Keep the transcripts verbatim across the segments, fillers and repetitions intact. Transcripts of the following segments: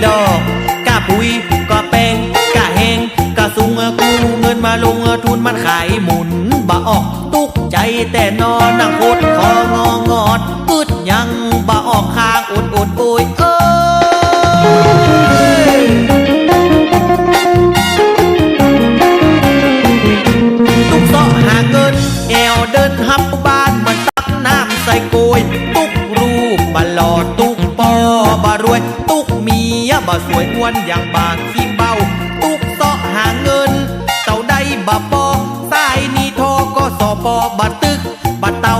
ดอก ก้าปุ๋ย ก้าแป้ง ก้าแฮง ก้าสุง กู้เงินมาลงทุนมันขายหมุนบ่ออก ตุ๊กใจ๋แต๊นอ นั่งขดคององอด กึ๊ดหยังบ่ออก ค้างอดอดโอยเอ้ย ตุ๊กเซาะหาเงิน แอ่วเดินฮับบ้าน เหมือนตักน้ำใส่โกย ตุ๊กลูกบ่หล่อ ตุ๊กป้อบ่รวย ตุ๊กเมียบ่สวย อ้วนอย่างบ่าขี้เบ้า ตุ๊กเซาะหาเงิน เต้าใดบ่ปอ สายนี้ ธ.ก.ส.ป. บ่ตึกบ่เต้า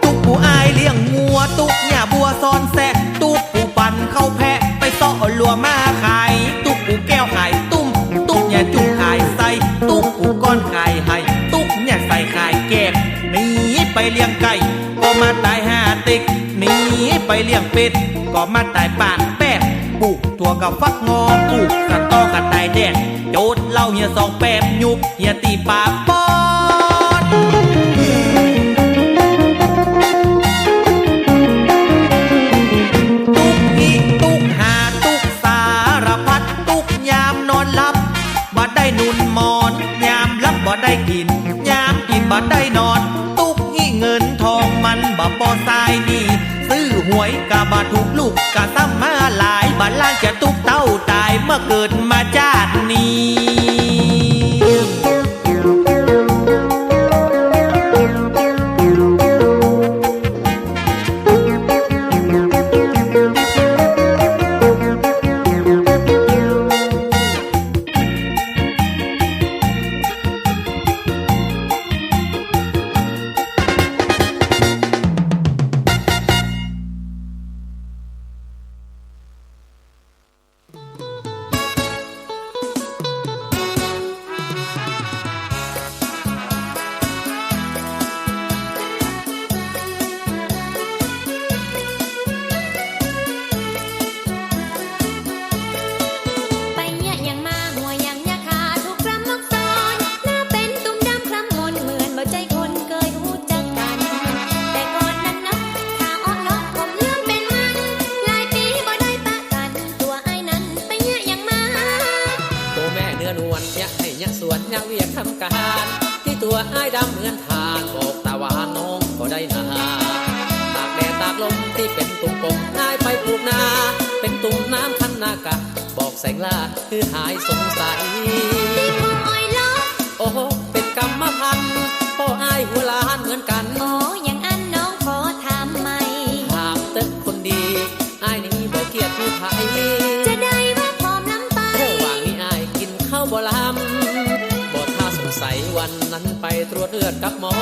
ตุ๊กผู้อ้ายเลี้ยงงัว ตุ๊กหญ้าบัวซ่อนแซะ ตุ๊กผู้ปั่นข้าวแพะ ไปเซาะลัวมาขาย ตุ๊กผู้แก้วขายตุ้ม ตุ๊กหญ้าจุ่มขายไส้ ตุ๊กผู้ก้อนขายไห ตุ๊กหญ้าใสขายแกบ หนีไปเลี้ยงไก่ ก็มาต๋ายห้าเต็ก หนีไปเลี้ยงเป็ด ก็มาต๋ายปากแป๊บ ปลูกถั่วกับฟักงอ ปลูกสะตอก็ต๋ายแดด โจทย์เหล้าเหียสองแป๊บ ยุบเหียตี้ปาป๊อด ตุ๊กหิตุ๊กหาตุ๊กสารพัด ตุ๊กยามนอนหลับ บ่ได้หนุนหมอน ยามหลับบ่ได้กิ๋น ยามกิ๋นบ่ได้นอน ตุ๊กหิเงินทองมันบ่ปอสายหนี้ ซื้อหวยก็บ่ถูกลูก ก็ซ้ำมาหลาย บ่ล้างจะตุ๊กเต้าต๋าย เมื่อเกิดมาจาตินี้ ไปเยียะหยังมา หัวหยังยาคา ถูกกรำมกซอน หน้าเป๋นตุ่มดำคล้ำมน เหมือนบ่ใจ้คนเกยฮู้จักกั๋น แต่ก่อนนั้นนะ ข้าอ้อเลาะผมเหลืองเป๋นมัน หลายปี๋บ่ได้ปะกั๋น ตั๋วอ้ายนั้นไปเยียะหยังมา โตแม่เนื้อนวล เยียะไฮ่เยียะสวน เยียะเวียกทำก๋าน ตี้ตั๋วอ้ายดำเหมือนถ่าน บอกตาหวานน้องก็ได้นา ตากแดดตากลมตี้เป๋นตุ่มปม อ้ายไปปลูกนา เป๋นตุ่มน้ำคันนากะ บอกแสงล่าหื้อหายสงสัย ตี้พ่องอ้อยเลาะ โอ้โห เป๋นกรรมพันธุ์ ป้ออ้ายหัวล้านเหมือนกั๋น อ๋อ อย่างอั้นน้องขอถามใหม่ ถามเต๊อะคนดี อ้ายนี้บ่เกียจหื้อใผ จะได้ว่าผอมล้ำไป เออ หว่างนี้อ้ายกิ๋นข้าวบ่ล้ำ บ่ถ้าสงสัยวันนั้นไปตรวจเลือดกับหมอ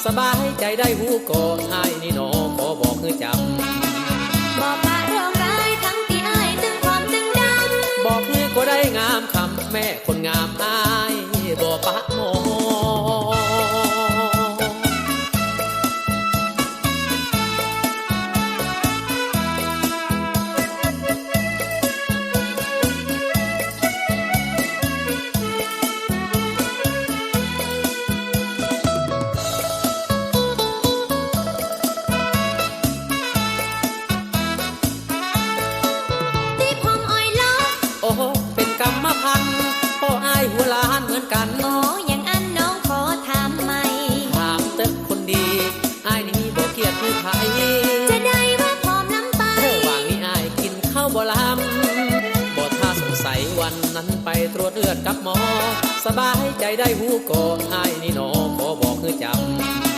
สบายใจ๋ได้ฮู้ก่อ อ้ายนี้หนอขอบอกหื้อจ๋ำ บ่ปะเรื่องร้ายทั้งตี้อ้ายตึงผอมตึงดำ บอกหื้อก็ได้งามคำ แม่คนงามอ้ายบ่ปะหมอ ตี้พ่องอ้อยเลาะ โอ้โห เป๋นกรรมพันธุ์ ป้ออ้ายหัวล้านเหมือนกั๋น อ๋อ อย่างอั้นน้องขอถามใหม่ ถามเต๊อะคนดี อ้ายนี้บ่เกียจหื้อใผ จะได้ว่าผอมล้ำไป เออ หว่างนี้อ้ายกิ๋นข้าวบ่ล้ำ บ่ถ้าสงสัยวันนั้นไปตรวจเลือดกับหมอ สบายใจ๋ได้ฮู้ก่อ อ้ายนี้หนอขอบอกหื้อจ๋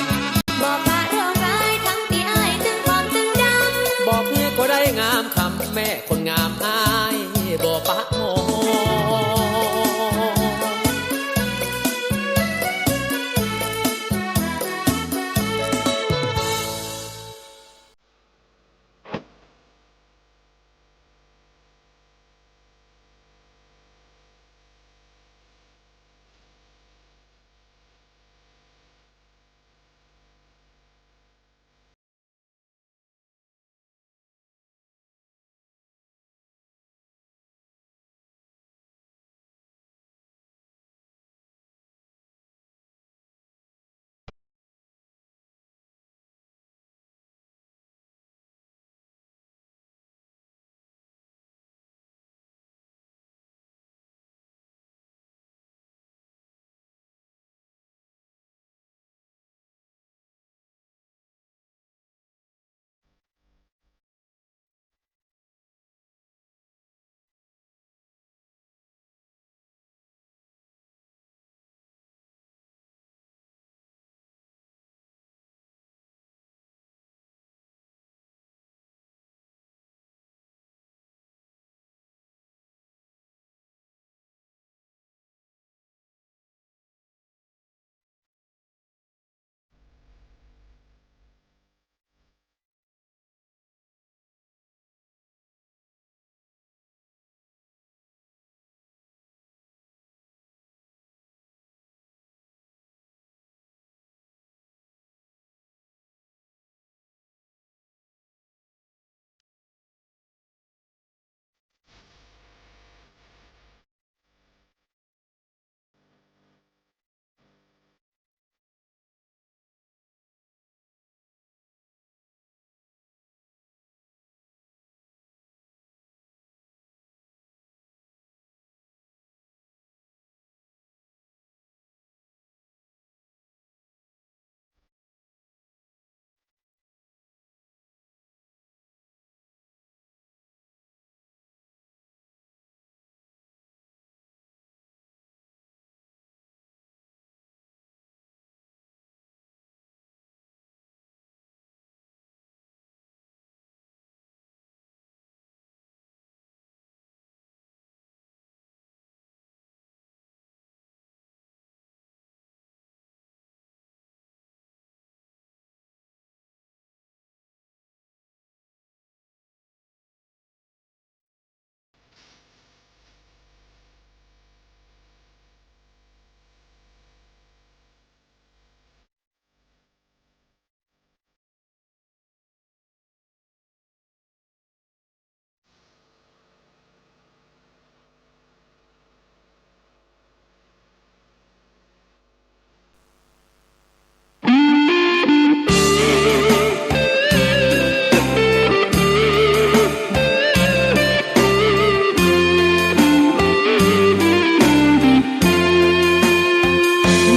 ำ บ่ปะเรื่องร้ายทั้งตี้อ้ายตึงผอมตึงดำ บอกหื้อก็ได้งามคำ แม่คนงามอ้ายบ่ปะหมอ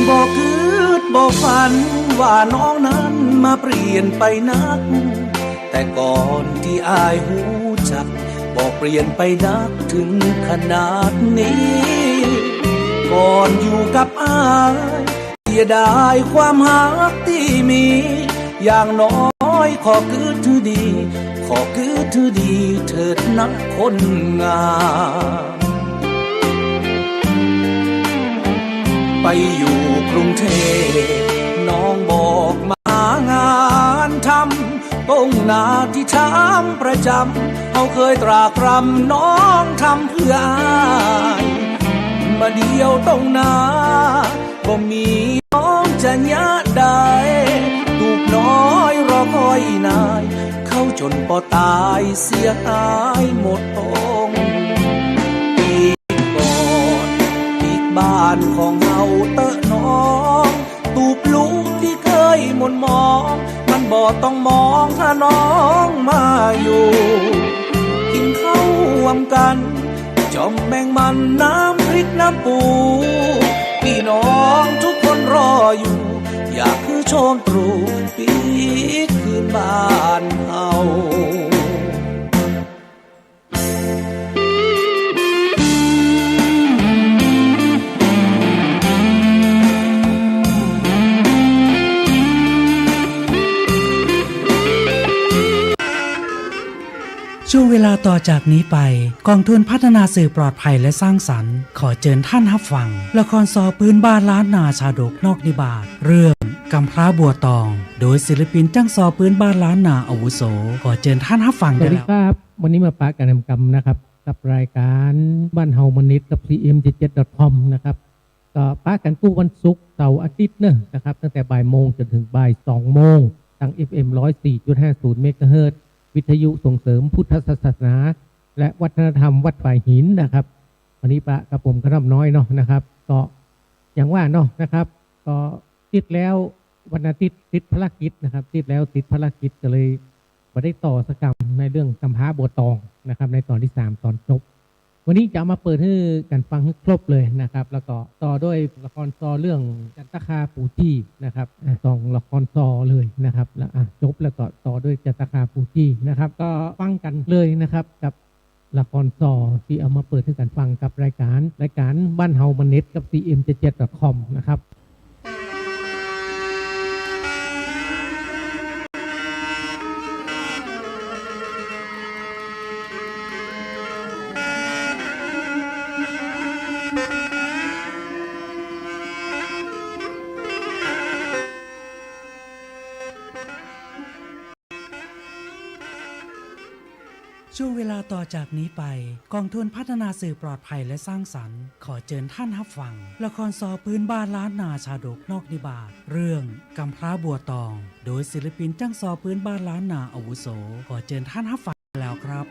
ก็กึ๊ดบ่ฝันว่าน้องนั้นมาเปลี่ยนไปนัก แต่ก่อนตี้อ้ายฮู้จัก บ่เปลี่ยนไปนักเถิงขนาดนี้ ก่อนอยู่กับอ้าย เสียดายความฮักตี้มี อย่างน้อยขอกึ๊ดหื้อดี ขอกึ๊ดหื้อดีเถิดนะคนงาม ไปอยู่กรุงเทพฯ น้องบอกมาหางานทำ ตรงนาตี้ทำประจ๋ำ เฮาเกยตรากตรำน้องทำเปื้ออ้าย บ่าเดี่ยวตรงนา บ่มีน้องจะเยียะใด ตูบน้อยรอคอยนาย เข้าจ๋นปอต๋ายเสียหายหมดตรง ปีกบ่อน ปีกบ้านของเฮาเต๊อะน้อง ตูบลูตี้เกยหม่นหมอง มันบ่ต้องมองถ้าน้องมาอยู่ กิ๋นข้าวร่วมกั๋น จ่อมแมงมันน้ำพริกน้ำปู ปี้น้องทุกคนรออยู่ อยากหื้อโชนตรู๋ปี๋คืนบ้านเฮา ช่วงเวลาต่อจากนี้ไป กองทุนพัฒนาสื่อปลอดภัยและสร้างสรรค์ ขอเจิญท่านฮับฟัง ละครซอพื้นบ้านล้านนาชาดกนอกนิบาต เรื่องกำพร้าบัวตอง โดยศิลปินจ้างซอพื้นบ้านล้านนาอาวุโส ขอเจิญท่านฮับฟังได้แล้ว สวัสดีครับ วันนี้มาปะกั๋นแหมกำนะครับ กับรายก๋านบ้านเฮามาเน็ตกับ ซีเอ็มเจ็ดเจ็ดดอทคอม นะครับ ก็ปะกั๋นกู้วันศุกร์ เสาร์ อาทิตย์เนอะนะครับ ตั้งแต่บ่ายโมงจ๋นเถิงบ่ายสองโมง ตาง เอฟเอ็ม ร้อยสี่จุดห้าศูนย์ เมกะเฮิรตซ์ วิทยุส่งเสริมพุทธศาสนา และวัฒนธรรมวัดฝายหินนะครับ วันนี้ปะกับผมกระท่อมน้อยเนาะนะครับ ก็อย่างว่าเนาะนะครับ ก็ติดแล้ว วันอาทิตย์ติดภารกิจนะครับ ติดแล้วติดภารกิจ ก็เลยบ่ได้ต่อสักกำในเรื่องกำพร้าบัวตองนะครับ ในต๋อนตี้สามต๋อนจบ วันนี้จะเอามาเปิดหื้อกั๋นฟังหื้อครบเลยนะครับ แล้วก็ต่อด้วยละครซอเรื่องจันตคาปู่จี้นะครับ อ่ะ สองละครซอเลยนะครับ แล้ว อ่ะ จบแล้วก็ต่อด้วยจันตคาปู่จี้นะครับ ก็ฟังกั๋นเลยนะครับ กับละครซอตี้เอามาเปิดหื้อกั๋นฟังกับรายก๋าน รายก๋านบ้านเฮามาเน็ตกับ ซีเอ็มเจ็ดเจ็ดดอทคอม นะครับ ช่วงเวลาต่อจากนี้ไป กองทุนพัฒนาสื่อปลอดภัยและสร้างสรรค์ ขอเจิญท่านฮับฟัง ละครซอพื้นบ้านล้านนาชาดกนอกนิบาต เรื่องกำพร้าบัวตอง โดยศิลปินจ้างซอพื้นบ้านล้านนาอาวุโส ขอเจิญท่านฮับฟังแล้วครับ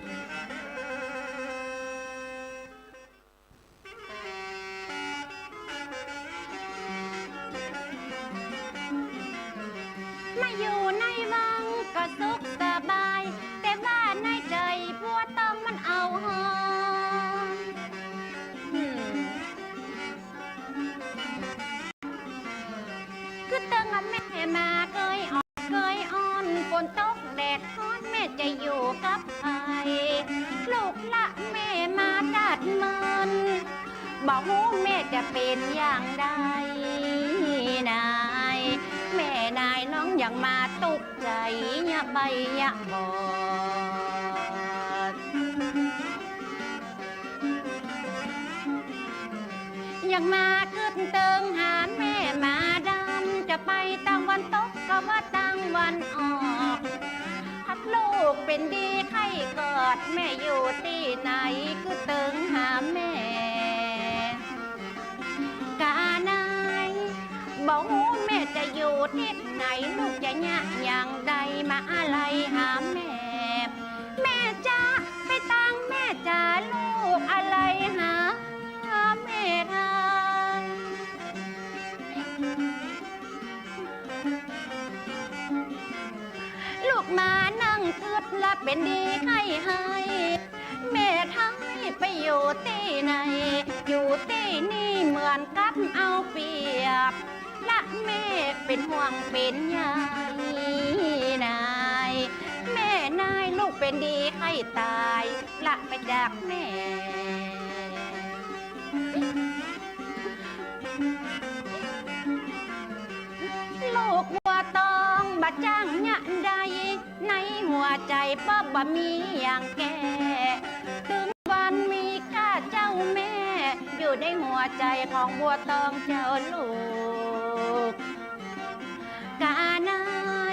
มาอยู่ในวังก็สุขสบาย แต่ว่าในใจ๋บัวตองมันเอาฮ้อน อืม คือตึงว่าแม่มาเกยอ่อนเกยอ่อน ฝนตกแดดฮ้อนแม่จะอยู่กับใผ ลูกละแม่มาดาดเมิน บ่ฮู้แม่จะเป๋นอย่างใด นาย แม่นายน้องยังมาตุ๊กใจ๋ยะใบ้ยะบอด ยังมากึ๊ดเติงหาแม่มาดำ จะไปตางวันตกก็ว่าตางวันออก ฮักลูกเป๋นดีใค่กอด แม่อยู่ตี้ไหนกึ๊ดเติงหาแม่ กานาย บ่ฮู้แม่จะอยู่ตี้ไหน ลูกจะเยียะอย่างใดมาอาลัยหาแม่ แม่จ๊ะ ไปตางแม่จ๋า ลูกอาลัยหาแม่ไทย ลูกมานั่งกึ๊ดละเป๋นดีใค่หาย แม่ไทยไปอยู่ตี้ไหน อยู่ตี้นี่เหมือนกับเอาเปรียบ แม่เป๋นห่วงเป๋นใยนาย แม่นายลูกเป๋นดีใค่ต๋าย ละไปจากแม่ ลูกบัวตองบ่จ้างเยียะใด ในหัวใจ๋ป้อบ่มีอย่างแก้ ตึงวันมีก้าเจ้าแม่ อยู่ในหัวใจ๋ของบัวตองเจ้าลูก กานา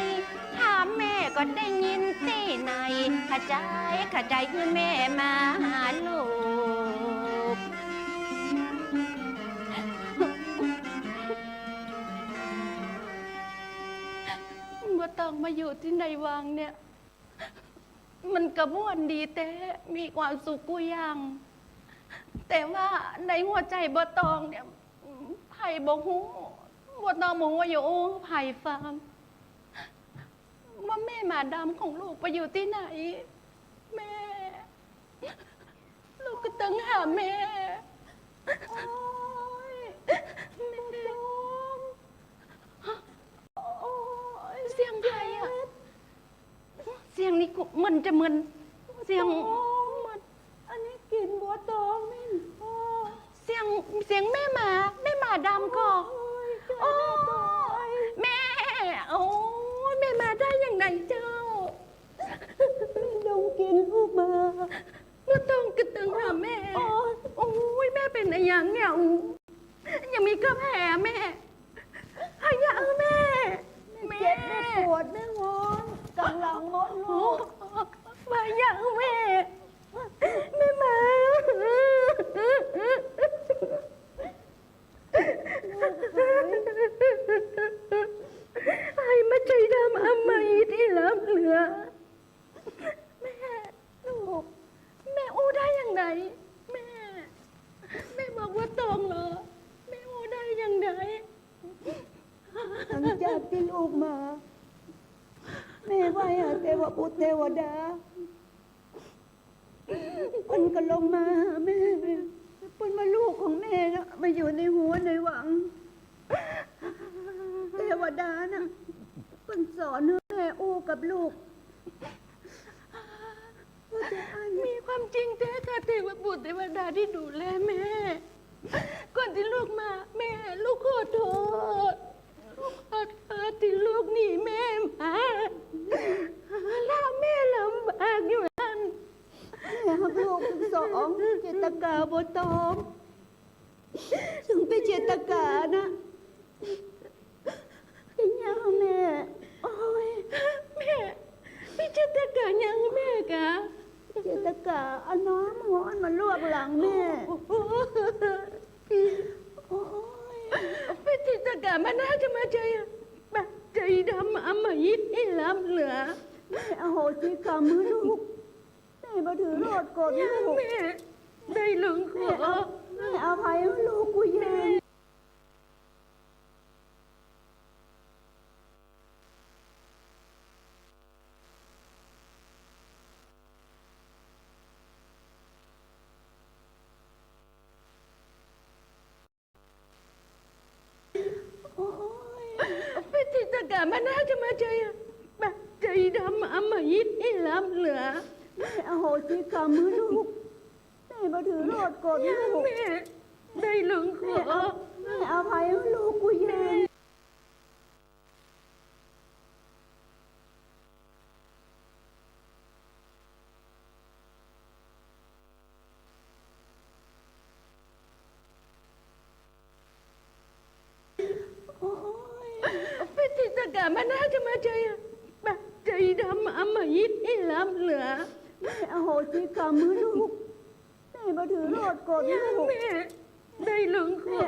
ยถามแม่ก็ได้ยินตี้ไหน ขะใจ๋ ขะใจ๋หื้อแม่มาหาลูก บัวตองมาอยู่ตี้ในวังเนี่ย มันก็ม่วนดีแต๊ มีความสุขกู้อย่าง แต่ว่าในหัวใจ๋บัวตองเนี่ย ใผบ่ฮู้ บัวตองบ่ฮู้ว่าจะอู้ใผฟัง ว่าแม่หมาดำของลูกไปอยู่ตี้ไหน แม่ ลูกก็ตึงหาแม่ โอ๊ย แม่ โอ๊ย เสียงใผอะ เสียงนี้กู เหมือนจะเหมือนเสียง โอ๊ย อันนี้กลิ่นบัวตองเหม็น โอ๊ย เสียง เสียงแม่หมา แม่หมาดำก่อ โอ๊ย โอ๊ย แม่ โอ๊ย แม่มาได้อย่างไรเจ้า แม่ดมกลิ่นลูกมา บัวตองก็ตึงหาแม่ โอ๊ย โอ๊ย แม่เป๋นอะหยังเนี่ย โอ๊ย ยังมีก็แผลแม่ หายาแม่ แม่เจ็บ แม่ปวด แม่ฮ้อน กั๋งหลังมดลูก หายาแม่ แม่มา หายมาใจ๋ดำอำมหิตอี้ล้ำเหลือ แม่ ลูก แม่อู้ได้อย่างไร แม่ แม่บอกบัวตองเหรอ แม่อู้ได้อย่างไร หลังจากตี้ลูกมา แม่ไหว้หาเตวปุตรเตวดา เปิ้นก็ลงมาหาแม่ เปิ้นว่าลูกของแม่น่ะมาอยู่ในหัวในวัง เตวดาน่ะ เปิ้นสอนหื้อแม่อู้กับลูก ว่าจะอั้น มีความจริงแต๊ค่ะ เตวปุตรเตวดาตี้ดูแลแม่ ก่อนตี้ลูกมา แม่ ลูกขอโต้ษ ลูกขอโต้ษตี้ลูกหนีแม่มา ละแม่ลำบากอยู่หั้น แม่ฮักลูกตึงสอง เจตกาบัวตอง ตึงปี้เจตกานะ เยียะหื้อแม่ โอ๊ย แม่ ปี้เจตกาเยียะหื้อแม่กา เจตกาเอาน้ำฮ้อนมาลวกหลังแม่ โอ๊ย โอ๊ย ปี้เจตกามันน่าจะมาใจ๋อะ ใจ๋ดำอำมหิตอี้ล้ำเหลือ แม่อโหสิกรรมหื้อลูก แม่บ่ถือโทษโกรธลูก แม่ ได้ลูกขอ แม่อภัยหื้อลูกกูเยอะ โอ๊ย ปี้เจตกามันน่าจะมาใจ๋อะ ใจ๋ดำอำมหิตอี้ล้ำเหลือ แม่อโหสิกรรมหื้อลูก แม่บ่ถือโทษโกรธลูก แม่ ได้ลูกขอ แม่อภัยหื้อลูกกูเยอะ โอ๊ย ปี้เจตกามันน่าจะมาใจ๋อะ ใจ๋ดำอำมหิตอี้ล้ำเหลือ แม่อโหสิกรรมหื้อลูก แม่บ่ถือโทษโกรธลูก แม่ ได้ลูกขอ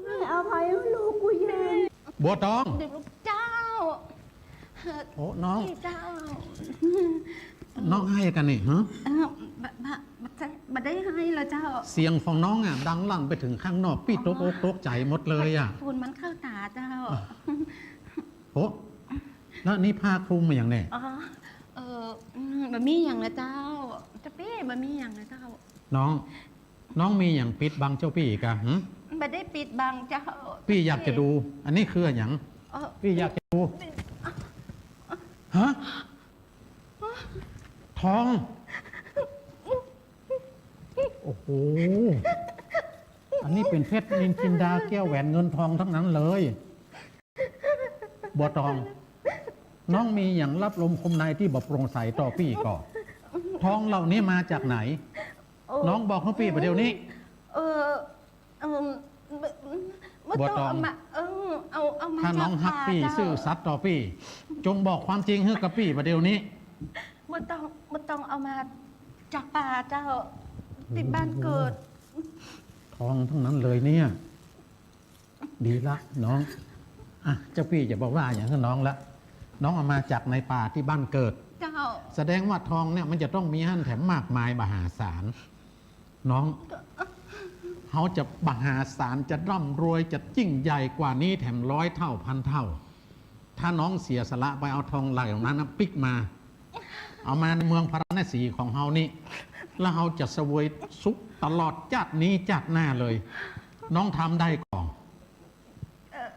แม่อภัยหื้อลูกกูเยอะ บัวตอง เดี๋ยวลูกเจ้า โอ้ น้อง เจ้า น้องไห้กานี่ฮะ เอ่อ บ่ บ่ บ่ใจ้ บ่ได้ไห้ละเจ้า เสียงของน้องอะดังลั่นไปเถิงข้างนอก ปี้ตกอกตกใจ๋หมดเลยอะ ฝุ่นมันเข้าต๋าเจ้า อ่ะ โอ้ แล้วนี่ผ้าคลุมมาอย่างแน่ อ๋อ เอ่อ อืม บ่มีอย่างละเจ้า เจ้าปี้ บ่มีอย่างละเจ้า น้อง น้องมีอย่างปิดบังเจ้าปี้กา หึ บ่ได้ปิดบังเจ้า ปี้อยากจะดู อันนี้คืออะหยัง เอ่อ ปี้อยากจะดู ฮะ ทอง โอ้โห อันนี้เป๋นเพชรนินจินดาแก้วแหวนเงินทองทั้งนั้นเลย บัวตอง น้องมีหยังลับลมคมในตี้บ่โปร่งใสต่อปี้ก่อ ทองเหล่านี้มาจากไหน โอ้ น้องบอกหื้อปี้บ่าเดี่ยวนี้ เออ เอิ่ม บ่ บ่ต้อง บัวตอง เอามา เออ เอา เอามา ถ้าน้องฮักปี้ จากป่าเจ้า ซื่อสัตย์ต่อปี้ จงบอกความจริงหื้อกับปี้บ่าเดี่ยวนี้ บ่ต้อง บ่ต้องเอามาจากป่าเจ้า ตี้บ้านเกิด ทองทั้งนั้นเลยเนี่ย ดีละน้อง อ่ะ เจ้าปี้จะบ่ว่าหยังหื้อน้องละ น้องเอามาจากในป่าตี้บ้านเกิด เจ้า แสดงว่าทองเนี่ยมันจะต้องมีหั้นแถมมากมายมหาศาล น้อง เฮาจะมหาศาล จะร่ำรวย จะยิ่งใหญ่กว่านี้แถมร้อยเท่าพันเท่า ถ้าน้องเสียสละไปเอาทองเหล่านั้นนะปิ๊กมา เอามาในเมืองพาราณสีของเฮานี่ แล้วเฮาจะเสวยสุขตลอดจาตินี้จาติหน้าเลย น้องทำได้ก่อ เอ่อ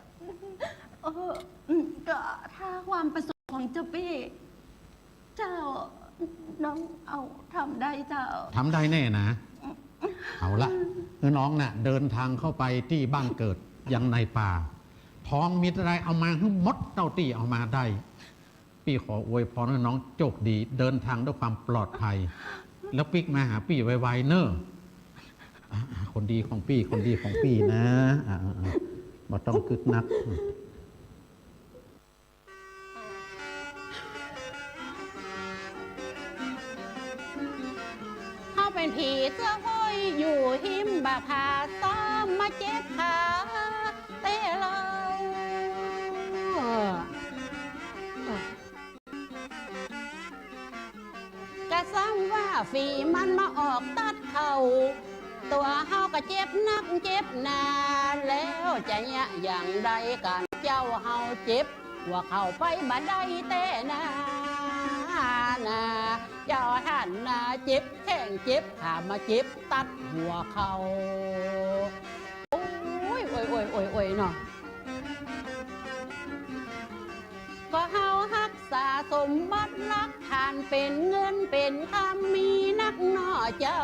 เออ อืม ก็ถ้าความประสงค์ของเจ้าปี้ เจ้า น้องเอาทำได้เจ้า ทำได้แน่นะ เอาละ น้องน่ะ เดินทางเข้าไปตี้บ้านเกิดยังในป่า ทองมีเต้าใดเอามาหื้อหมดเต้าตี้เอามาได้ ปี้ขออวยพรหื้อน้องโจคดี เดินทางด้วยความปลอดภัย แล้วปิ๊กมาหาปี้ไวๆ เน่อ อ่ะ อ่ะ คนดีของปี้ คนดีของปี้นะ อ่ะ อ่ะ อ่ะ บ่ต้องกึ๊ดนัก เฮาเป๋นผีเสื้อโฮยอยู่ฮิมบ่าผา ซ้อมมาเจ็บขาเต้เล่า กะซ้ำว่าฝีมันมาออกตัดเข่า ตั๋วเฮากะเจ็บนักเจ็บหนา แล้วจะเยียะอย่างใดกั๋น เจ้าเฮาเจ็บหัวเข่าไปบ่ได้แต๊นา นา เจ้าต้านนา เจ็บแข้งเจ็บขามาเจ็บตัดหัวเข่า โอ้ย โอ้ย โอ้ย โอ้ย โอ้ย เนาะ ก็เฮาฮักษาสมบัติหลักฐาน เป๋นเงินเป๋นคำมีนักเนาะเจ้า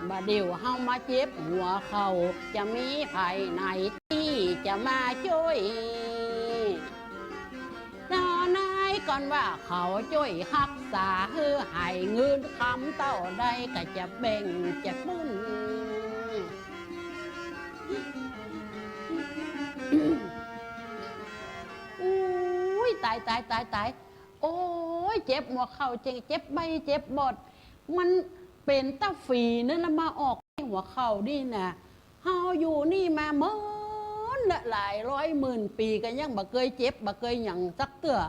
บ่าเดี่ยวเฮามาเจ็บหัวเข่า จะมีใผไหนตี้จะมาจ้วย นอนายก่อนว่าเขาจ้วยฮักษาหื้อหาย เงินคำเต้าใดก็จะแบ่งจะปุ้น อุ๊ย ต๋าย ต๋าย ต๋าย ต๋าย โอ๊ย เจ็บหัวเข่าเจ็บ เจ็บใบ้เจ็บบอด มันเป๋นต๋าฝีนั่นละมาออกหัวเข่านี่นะ เฮาอยู่นี่มาเมินละหลายร้อยหมื่นปี๋ก็ยังบ่เกยเจ็บ บ่เกยหยังสักเตื้อ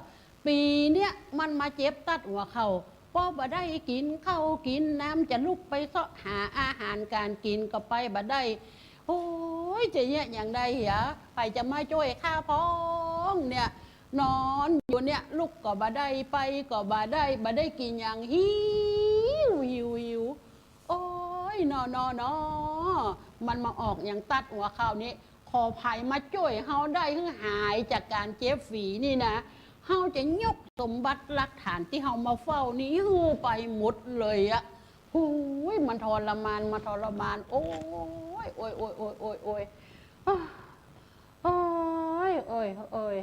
ปี๋เนี้ยมันมาเจ็บตัดหัวเข่า ปอบ่ได้กิ๋นข้าวกิ๋นน้ำ จะลุกไปเซาะหาอาหารก๋านกิ๋นก็ไปบ่ได้ โอ๊ย จะเยียะอย่างใดเหีย ใผจะมาจ้วยข้าพ่องเนี่ย นอนอยู่เนี่ย ลุกก็บ่ได้ ไปก็บ่ได้ บ่ได้กิ๋นหยัง หิว หิว หิว โอ๊ย นอ นอ นอ มันมาออกหยังตัดหัวเข่านี้ ขอใผมาจ้วยเฮาได้หื้อหายจากก๋านเจ็บฝีนี่นะ เฮาจะยกสมบัติหลักฐานตี้เฮามาเฝ้านี้หื้อไปหมดเลยอะ หูย มันทรมาน มันทรมาน โอ๊ย โอ๊ย โอ๊ย โอ๊ย โอ๊ย โอ๊ย โอ๊ย โอ๊ย โอ๊ย โอ๊ย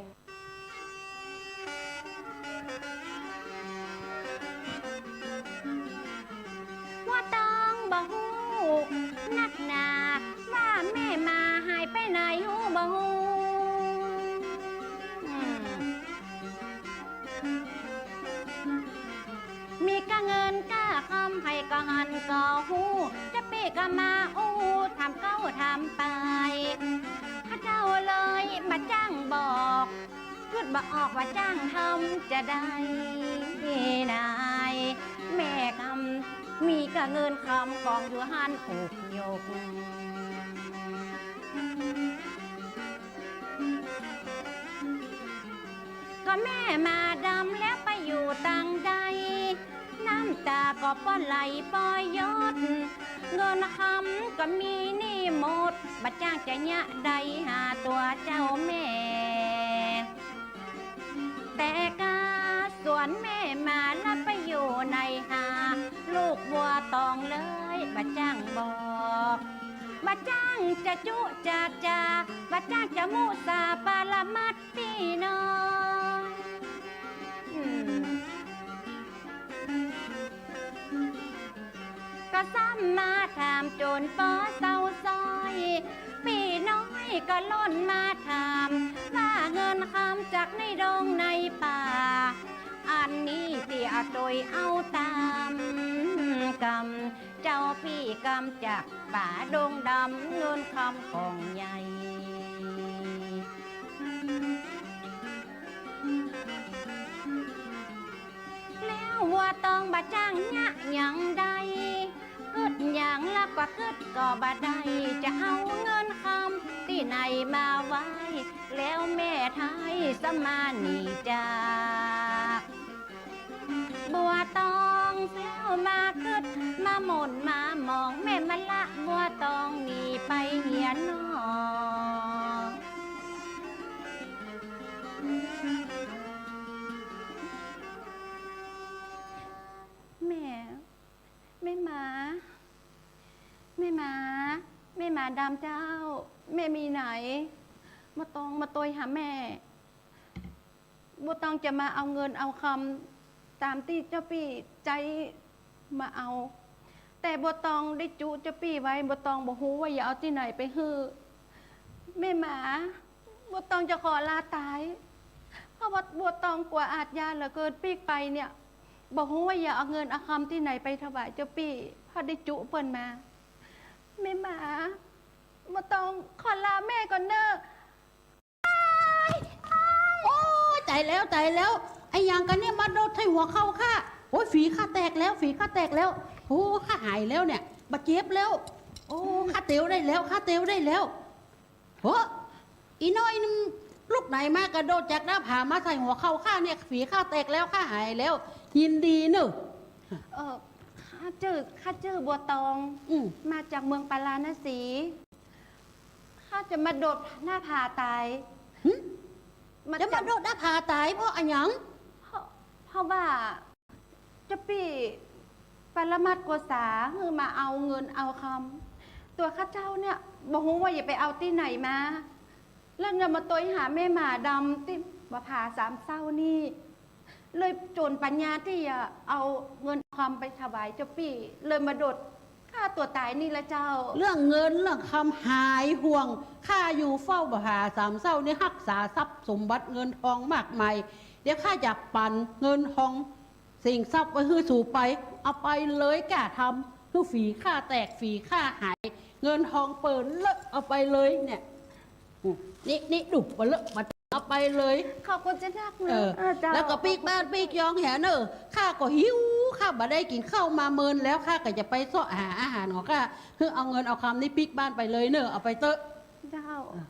ว่าต้องบ่ฮู้นักหนา ว่าแม่มาหายไปไหนฮู้บ่ฮู้ อืม มีก้าเงินก้าคำ ใผก็หันก็ฮู้ จะปี้ก็มาอู้ ถามเก๊าถามไป ข้าเจ้าเลยบ่าจ้างบอก กึ๊ดบ่ออกว่าจ้างทำจะใด นายแม่กำ มีก้าเงินคำกองอยู่หั้นอุกยก ก็แม่มาดำแล้วไปอยู่ตังใด น้ำต๋าก็ป้อไหลป้อยด เงินคำก็มีนี่หมด บ่าจ้างจะเยียะใดหาตั๋วเจ้าแม่ แต่กาสวนแม่มาละไปอยู่ไหนหา ลูกบัวตองเอ๋ย บ่าจ้างบอก บ่าจ้างจะจุจะจา บ่าจ้างจะมุสาปรามัดตี้น้อง อืม ก็ซ้ำมาถามโจรปอเศร้าซ้อย ปี้น้อยก็ล่นมาถาม ว่าเงินคำจากในดงในป่า อันนี้ตี้อาตวยเอาต๋ามกำ เจ้าปี้กำจากป่าดงดำ เงินคำกองใหญ่ แล้วบัวตองบ่าจ้างเยียะหยังใด กึ๊ดหยังละก็กึ๊ดก็บ่ได้ จะเอาเงินคำตี้ไหนมาไหว้ แล้วแม่ไท้สมาหนีจาก บัวตองเสี้ยวมากึ๊ด มาหม่นมาหมอง แม่มาละบัวตองหนีไปเหียนอก แม่ แม่หมา แม่หมา แม่หมาดำเจ้า แม่มีไหน บัวตองมาตวยหาแม่ บัวตองจะมาเอาเงินเอาคำต๋ามตี้เจ้าปี้ใจ๊มาเอา แต่บัวตองได้จุเจ้าปี้ไว้ บัวตองบ่ฮู้ว่าจะเอาตี้ไหนไปหื้อ แม่หมา บัวตองจะขอลาต๋าย เพราะว่าบัวตองกั๋วอาชญาเหลือเกิน ปิ๊กไปเนี่ย บ่ฮู้ว่าจะเอาเงินเอาคำตี้ไหนไปถวายเจ้าปี้ เพราะได้จุเปิ้นมา แม่หมา บัวตองขอลาแม่ก่อนเน่อ โอ๊ย ต๋ายแล้ว ต๋ายแล้ว อะหยังกั๋นเนี่ย มาโดดใส่หัวเข่าข้า โอ๊ย ฝีข้าแตกแล้ว ฝีข้าแตกแล้ว โอ้ ข้าหายแล้วเนี่ย บ่าเจ็บแล้ว โอ้ ข้าเตียวได้แล้ว ข้าเตียวได้แล้ว โห อีน้อยนึ่งลุกไหนมากระโดดจากหน้าผามาใส่หัวเข่าข้าเนี่ย ฝีข้าแตกแล้ว ข้าหายแล้ว ยินดีเน่อ เออ ข้าจื้อ ข้าจื้อบัวตอง อืม มาจากเมืองปาราณสี ข้าจะมาโดดหน้าผาต๋าย หึ มา จะมาโดดหน้าผาต๋ายเพราะอะหยัง เพราะ เพราะว่า เจ้าปี้ปรมัตถ์โกษาหื้อมาเอาเงินเอาคำ ตั๋วข้าเจ้าเนี่ยบ่ฮู้ว่าจะไปเอาตี้ไหนมา แล้วเนี่ยมาตวยหาแม่หมาดำตี้บ่าผาสามเศร้านี่ เลยจ๋นปัญญาตี้จะเอาเงินคำไปถวายเจ้าปี้ เลยมาโดดฆ่าตั๋วต๋ายนี่ละเจ้า เรื่องเงินเรื่องคำหายห่วง ข้าอยู่เฝ้าบ่าผาสามเศร้านี่ฮักษาทรัพย์สมบัติเงินทองมากมาย เดี๋ยวข้าจะปั๋นเงินทอง สิ่งทรัพย์ไว้หื้อสูไป เอาไปเลยก้าทำ หื้อฝีข้าแตก ฝีข้าหาย เงินทองเปิ้นเลอะ เอาไปเลยเนี่ย อืม นี่ นี่ ดู บ่เลอะ บ่ เอาไปเลย ขอบคุณเจ้านักนะ เออ เออ เจ้า แล้วก็ปิ๊กบ้านปิ๊กยองแหเน่อ ข้าก็หิว ข้าบ่ได้กิ๋นข้าวมาเมินแล้ว ข้าก็จะไปเซาะหาอาหารของข้า หื้อเอาเงินเอาคำนี่ปิ๊กบ้านไปเลยเน่อ เอาไปเต๊อะ เจ้า อ่ะ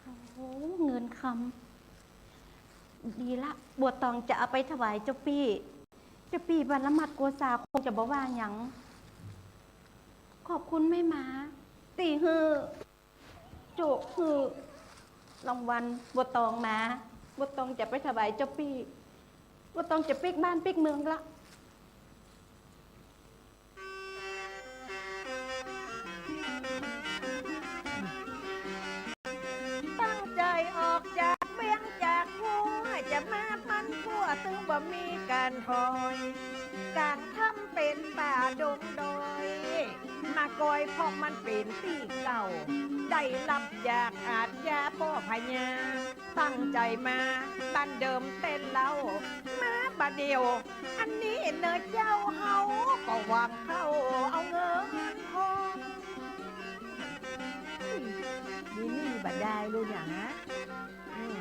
โอ้โห เงินคำ ดีละ บัวตองจะเอาไปถวายเจ้าปี้ เจ้าปี้ปรมัตถ์โกษาคงจะบ่ว่าหยัง ขอบคุณแม่หมา ตี้หื้อโจ๊ก หื้อรางวัลบัวตองมา บัวตองจะไปถวายเจ้าปี้ บัวตองจะปิ๊กบ้านปิ๊กเมืองละ ตั้งใจ๋ออกจากเวียงจากหัว จะมาพันพั่วตึงบ่มีก๋านถอย ก๋างถ้ำเป๋นป่าดงดอย มาก่อยเพราะมันเป๋นตี้เก่า ได้ฮับจากอาชญาป้อพญา ตั้งใจ๋มาบ้านเดิมเต๊นเล่า มาบ่าเดี่ยว อันนี้เน่อเจ้าเฮาก็หวังเข้าเอาเงินทอง มีหนี้บ่ได้ลูกหยังนะ อืม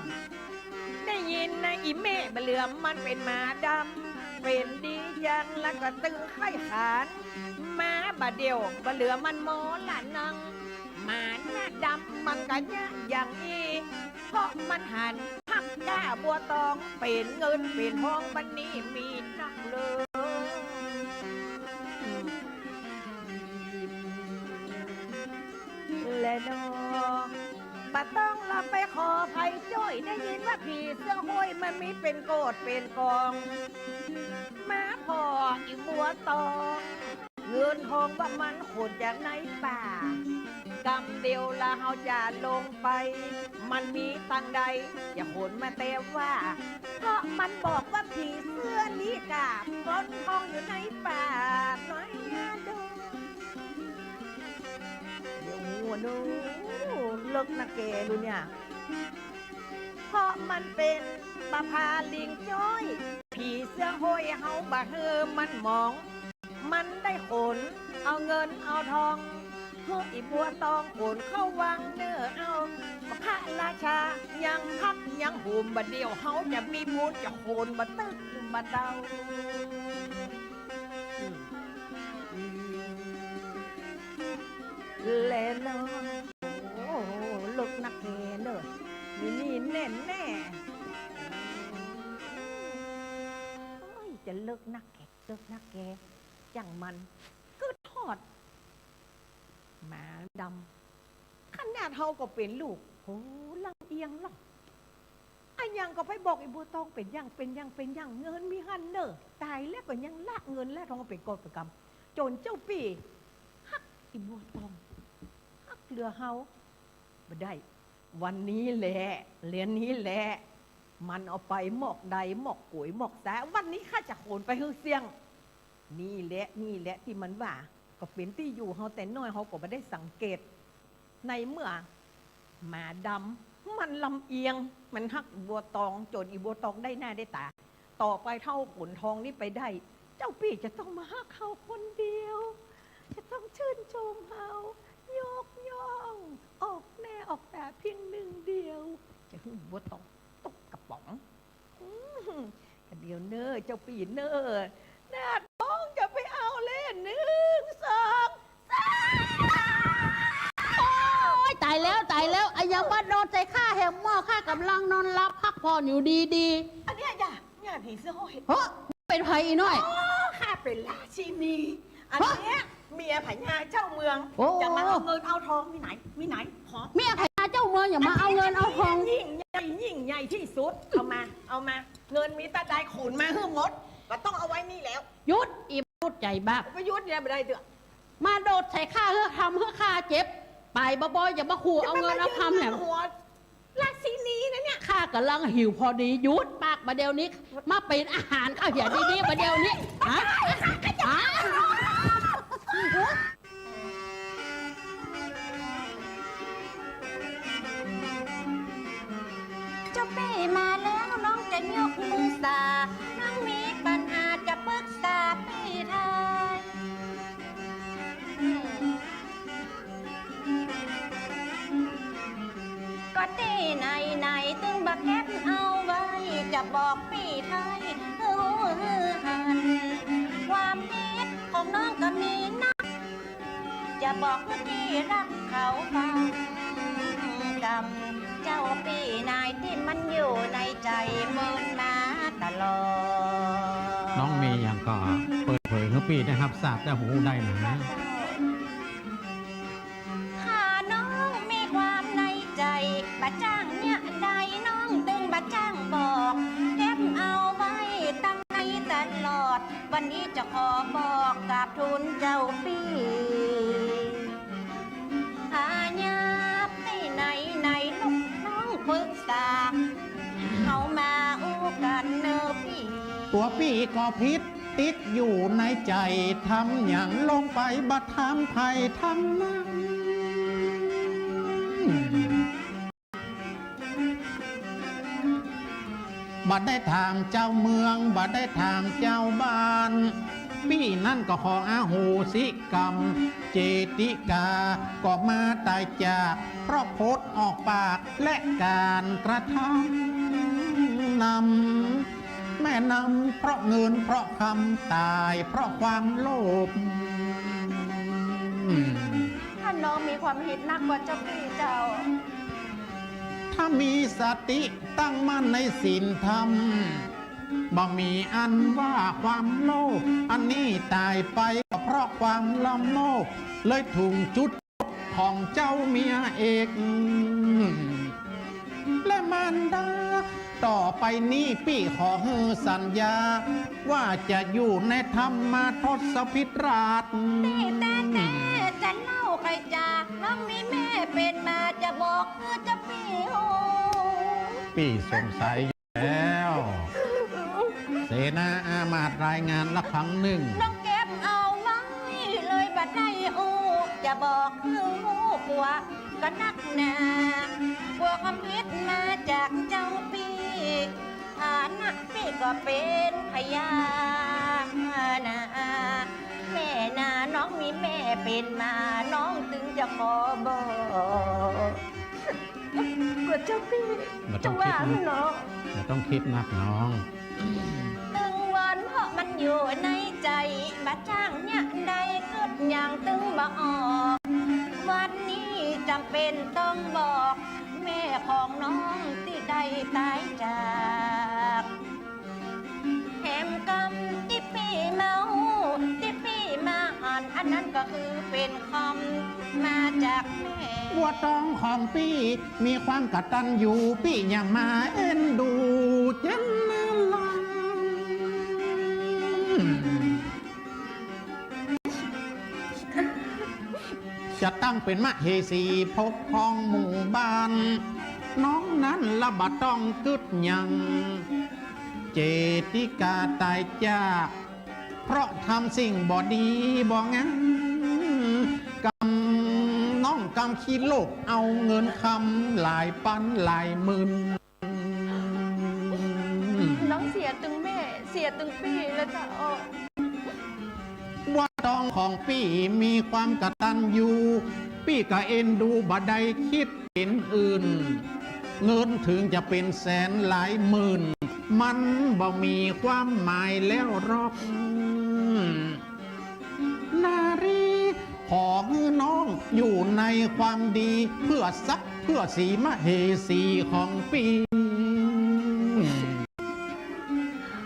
ได้ยินนะอีแม่บ่าเหลือมมันเป๋นหมาดำ เป๋นดีจังแล้วก็ตึงใค่ขาน มาบ่าเดี่ยวบ่าเหลือมันหมอละนัง หมาหน้าดำมันก็เยียะอย่างอี้ เพราะมันหันฮักก้าบัวตอง เป๋นเงินเป๋นทองบัดนี้มีนักเลย นอ บ่ต้องละไปขอใผจ้อย ได้ยินว่าผีเสื้อห้อยมันมีเป๋นโกดเป๋นก๋อง มาผ่ออีบัวตอง เงินทองว่ามันขนจากในป่า กำเดียวละเฮาจะลงไป มันมีตังใดจะขนมาแต่ว่า เพราะมันบอกว่าผีเสื้อนี้กาบปล้นทองอยู่ในป่าน้อยนาดง เดี๋ยวหัวเนอะ เลิกนะแกดูเนี่ย เพราะมันเป๋นบ่าผาลิงจ้อย ผีเสื้อห้อยเฮาบ่หื้อมันหมอง มันได้ขนเอาเงินเอาทอง หื้ออีบัวตองขนเข้าวังเน่อเอา พระราชายังพักยังภูมิ บ่าเดี่ยวเฮาจะมีมูลจะขนบ่ตึกบ่เดา อืม แลเนาะ โอ้ เลิกนักแกเน่อ มีนี่แน่แน่ โอ้ย จะเลิกนักแก เลิกนักแก จั่งมัน กึ๊ดฮอด หมาดำ ขนาดเฮาก็เป๋นลูก โห ลำเอียงหรอก อะหยังก็ไปบอกอีบัวตองเป๋นอย่าง เป๋นอย่าง เป๋นอย่าง เงินมีหั้นเน่อ ต๋ายแล้วก็ยังละเงินละทองเป๋นกอบเป๋นกำ จ๋นเจ้าปี้ฮักอีบัวตอง ฮักเหลือเฮา บ่ได้ วันนี้แหละ เรือนนี้แหละ มันเอาไปหมอกใด หมอกก๋วย หมอกสา วันนี้ข้าจะขนไปหื้อเสี้ยง นี่แหละ นี่แหละตี้มันว่า ก็เป๋นตี้อยู่เฮาแต่น้อย เฮาก็บ่ได้สังเกต ในเมื่อหมาดำมันลำเอียง มันฮักอีบัวตอง จ๋นอีบัวตองได้หน้าได้ต๋า ต่อไปถ้าเฮาขนทองนี้ไปได้ เจ้าปี้จะต้องมาฮักเฮาคนเดียว จะต้องชื่นชมเฮา ยกย่อง ออกแน่ออกต๋าเพียงหนึ่งเดียว จะหื้ออีบัวตองตกกระป๋อง อืม กะเดี๋ยวเน่อ เจ้าปี้เน่อ หน้าท้องจะไปเอาเล่น หนึ่ง สอง สาม โอ๊ย ต๋ายแล้ว ต๋ายแล้ว อะหยังมาโดดใส่ข้าแหมหม้อ ข้ากำลังนอนหลับพักผ่อนอยู่ดีๆ อันเนี้ยอย่า เนี่ยผีเสื้อห้อย เฮ้อ เป๋นใผอีน้อย อ๋อ ข้าเป๋นราชินี อันเนี้ย ฮะ เมียพญาเจ้าเมือง โอ้ จะมาเอาเงินเอาทอง มีไหน มีไหน ขอ เมียพญาเจ้าเมืองอย่ามาเอาเงินเอาทอง ยิ่งใหญ่ ยิ่งใหญ่ที่สุด เอามา เอามา เงินมีตังใดขนมาหื้อหมด บ่ต้องเอาไว้นี่แล้ว หยุด อีมนุษย์ใจ๋บาป ไปหยุดเนี่ยบ่ได้เตื้อ มาโดดใส่ข้าหื้อ ทำหื้อข้าเจ็บ ไปบ่บ่อย่ามาขู่เอาเงินเอาคำแหม หัว ราชินีนะเนี่ย ข้ากำลังหิวพอดี หยุดปากบ่าเดี่ยวนี้ มาเป๋นอาหารข้าเหียดีๆ บ่าเดี่ยวนี้ ฮะ ฮะ เจ้าปี้มาแล้วน้องจะยกมือสา น้องมีปัญหาจะปรึกษาปี้ไทย ก็ตี้ไหนๆ ตึงบ่เก็บเอาไว้ จะบอกปี้ไทยหื้อหัน ความผิดของน้องก็มีนัก จะบอกหื้อตี้ฮักเขาฟังกำ เจ้าปี้นายตี้มันอยู่ในใจ๋เมินมาตลอด น้องมีหยังก็เปิดเผยหื้อปี้ได้ฮับทราบได้ฮู้ได้นะ ข้าน้องมีความในใจ๋ บ่จ้างเยียะใดน้องตึงบ่จ้างบอก เก็บเอาไว้ตังในตลอด วันนี้จะขอบอกกราบทูลเจ้าปี้ อาญาไปไหนไหนลูกน้องปรึกษา เฮามาอู้กั๋นเน่อปี้ ตั๋วปี้ก็ผิด ติดอยู่ในใจ๋ ทำหยังลงไปบ่ถามใผถามมัน บ่ได้ถามเจ้าเมือง บ่ได้ถามเจ้าบ้าน ปี้นั้นก็ขออโหสิกรรม เจติกาก็มาต๋ายจาก เพราะพลดออกปากและก๋านกระทำนำ แม่นำเพราะเงินเพราะคำ ต๋ายเพราะความโลภ ข้าน้องมีความผิดนักกว่าเจ้าปี้เจ้า ถ้ามีสติตั้งมั่นในศีลธรรม บ่มีอันว่าความโลภ อันนี้ต๋ายไปก็เพราะความละโมบ เลยถุงจุด ของเจ้าเมียเอก และมารดา ต่อไปนี้ปี้ขอหื้อสัญญา ว่าจะอยู่ในธรรมทศพิธราช ตี้แต๊ๆ จะเล่าใค่จ๋า น้องมีแม่เป๋นมา จะบอกหื้อเจ้าปี้ฮู้ ปี้สงสัย แล้ว เสนาอามาตย์รายงานละครั้งหนึ่ง น้องเก็บเอาไว้เลยบ่ได้อู้ จะบอกหื้อฮู้กั๋วก็นักหนา กั๋วความผิดมาจากเจ้าปี้ ฐานะปี้ก็เป๋นพญานา แม่นา น้องมีแม่เป๋นมา น้องตึงจะขอบอก กั๋วเจ้าปี้ บ่ต้องคิด จะว่าหื้อน้อง บ่ต้องคิดนักน้อง ตึงวอนเพราะมันอยู่ในใจ๋ บ่จ้างเยียะใดกึ๊ดหยังตึงบ่ออก วันนี้จ๋ำเป๋นต้องบอก แม่ของน้องตี้ได้ต๋ายจาก แถมกำตี้ปี้มาฮู้ ตี้ปี้มาหัน อันนั้นก็คือเป๋นคำมาจากแม่ บัวตองของปี้มีความกตัญญู ปี้ยังมาเอ็นดูเจ้าเล่ห์ จะตั้งเป๋นมเหสีปกครองหมู่บ้าน น้องนั้นละบ่ต้องกึ๊ดหยัง เจติกาต๋ายจาก เพราะทำสิ่งบ่ดีบ่งาม กำ น้องกำขี้โลภเอาเงินคำหลายปันหลายหมื่น น้องเสียตึงแม่ เสียตึงปี้แล้วเจ้า บัวตองของปี้มีความกตัญญู ปี้ก็เอ็นดูบ่ได้คิดเป๋นอื่น เงินเถิงจะเป๋นแสนหลายหมื่น มันบ่มีความหมายแล้วหรอก นารี ขอหื้อน้องอยู่ในความดี เพื่อศักดิ์เพื่อศรีมเหสีของปี้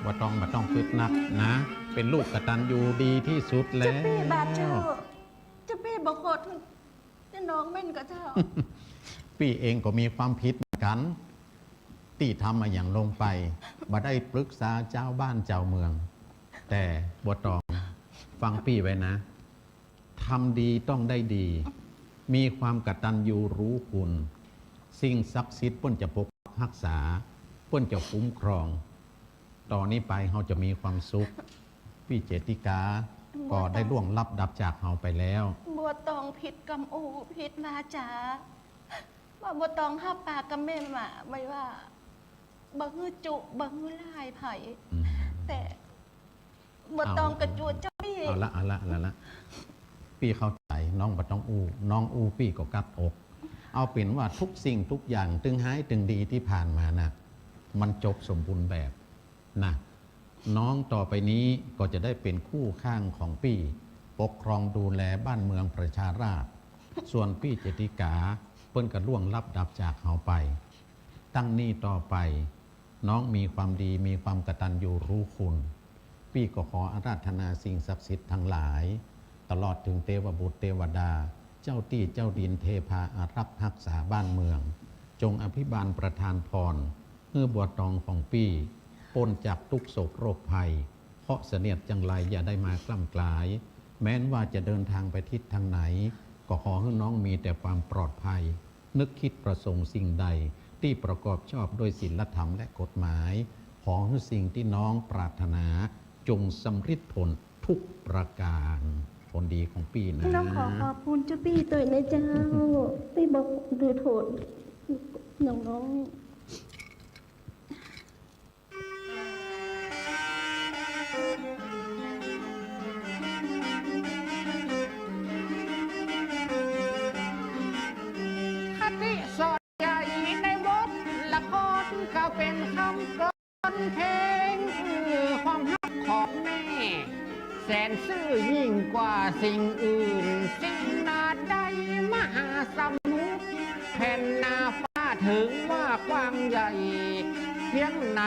บ่ต้อง บ่ต้องกึ๊ดนักนะ เป๋นลูกกตัญญูดีตี้สุดแล้ว เจ้าปี้บาปเจ้า เจ้าปี้บ่ขอโทษน้องแม่นก่อเจ้า ปี้เองก็มีความผิดเหมือนกั๋น ตี้ทำอะหยังลงไป บ่ได้ปรึกษาจาวบ้านจาวเมือง แต่บัวตอง ฟังปี้ไว้นะ ทำดีต้องได้ดี มีความกตัญญูรู้คุณ สิ่งศักดิ์สิทธิ์เปิ้นจะปกปักฮักษา เปิ้นจะคุ้มครอง ต่อนี้ไปเฮาจะมีความสุข ปี้เจติกา บัวตอง ก็ได้ล่วงลับดับจากเฮาไปแล้ว บัวตองผิดกำอู้ผิดวาจ๋า ว่าบัวตองฮับปากกับแม่หมาไว้ว่า บ่หื้อจุ บ่หื้อล่ายใผ อืม แต่บัวตองกระจุเจ้าปี้ เอาละ เอาละ เอาละ ปี้เข้าใจ๋ น้องบ่ต้องอู้ น้องอู้ปี้ก็กัดอก เอาเป๋นว่าทุกสิ่งทุกอย่างตึงฮ้ายตึงดีตี้ผ่านมาน่ะ มันจบสมบูรณ์แบบ นะ น้องต่อไปนี้ก็จะได้เป๋นคู่ข้างของปี้ ปกครองดูแลบ้านเมืองประชาราษฎร์ ส่วนปี้เจติกา เปิ้นก็ล่วงลับดับจากเฮาไป ตั้งนี้ต่อไป น้องมีความดี มีความกตัญญูรู้คุณ ปี้ก็ขออาราธนาสิ่งศักดิ์สิทธิ์ทั้งหลาย ตลอดเถิงเตวบุตรเตวดา เจ้าตี้เจ้าดิน เทพาอารักษ์ฮักษาบ้านเมือง จงอภิบาลประทานพร หื้อบัวตองของปี้ ป๊นจากตุ๊กข์โศกโรคภัย เคราะห์เสนียดจังไรอย่าได้มากล้ำกลาย แม้นว่าจะเดินทางไปทิศทางไหน ก็ขอหื้อน้องมีแต่ความปลอดภัย นึกคิดประสงค์สิ่งใดตี้ประกอบชอบด้วยศีลธรรมและกฎหมาย ขอหื้อสิ่งตี้น้องปรารถนาจงสำเร็จผลทุกประการ ผลดีของปี้นะ น้องขอขอบคุณเจ้าปี้ตวยนะเจ้า ตี้บ่ถือโทษน้องๆ คติสอนใหญ่ในบทละครก็เป๋นคำกลอนเพลง ความฮักของแม่ แสนซื่อยิ่งกว่าสิ่งอื่น สิ่งนาใดมหาสมุทร แผ่นนาฟ้าเถิงว่ากว้างใหญ่เพียงไหน